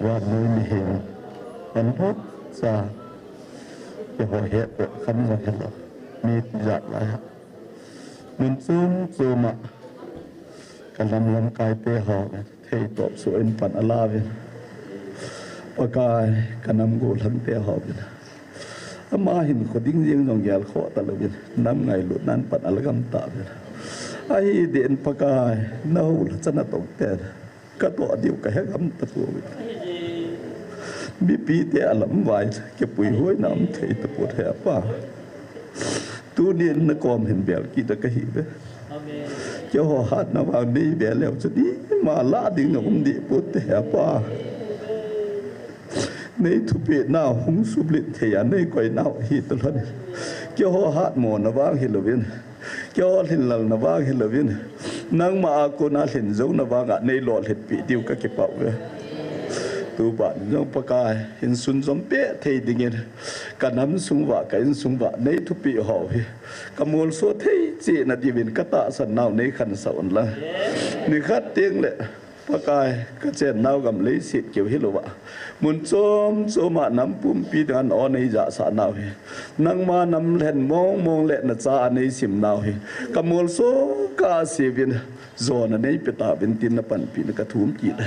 Vannoi mihem, an bok sa, keiho he to kan lo he lo, mi tijat lai ha. Mun chom chom a, ka nam lamkai te ho, thei top su in pan ala vin. Pakai, ka nam gu lam te ho vin. Ama hin kho ding jing jong gel kho ta lo vin. Nam ngailut nan pan ala gam ta vin. Ahi den Pakai, na hou la chana tong te. Ka to diu ka he gam ta tu vin. Mipi te alam vai, kei pui hoi nam thei ta pu he pa. Tunin na kom hin bel kit a ka hi ve. Keiho hatna vang nei ve leu chu ni ma la ding na um di pu te he pa. Nei thupeh nau hung suplit thei a nei koi nau hi ta lhon. Keiho hatmo na vang hi lovin. Keiho lhinlal na vang hi lovin. Nangma a kona lhin jou na vang a nei lolhit pi diu ka kipah ve. Tu pa jong Pakai hin sunjom pe thei dingin. Ka nam sung va, ka in sung va, nei thupeh ho hi. Ka molso thei cheh na diuvin ka tahsan nau nei khansah un lang. Ni khat teng le, Pakai, ka chen nau gam leiset keu hi lo va. Mun chom chom a nam pumpi dan o nei ja sa nau hi. Nangma nam lhen mong mong le na cha a nei sim nau hi. Ka molso ka siuvin, jona nei pe ta vin tin na panpi na ka thum kit.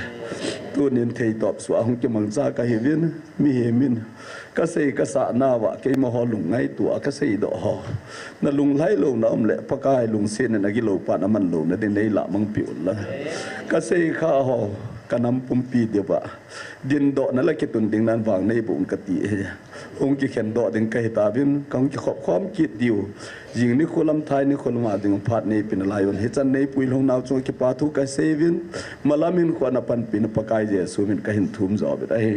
Tunin thei top su a hung kimang cha ka hi vin. Mihem in ka sei ka sa nau va, keima ho lung ngaitua ka sei doh ho. Na lung lhai lo na um le, Pakai lungset in a gilou pa na man lo na din nei la mang pi un lang. Ka sei kha ho, ka nam pumpi diu va. Din doh na la kitun ding nan vang nei bung ka ti hi. Hung kikhen doh ding ka hi ta vin, ka hung kikhop khom kit diu. Jing nikho lam thai nikho lam a ding phat nei pi na lai un. Hichan nei pui lhung nau chung kipa thu ka sei vin. Malam in kho na panpi na Pakai Jesu min ka hin thum jo vin ahi.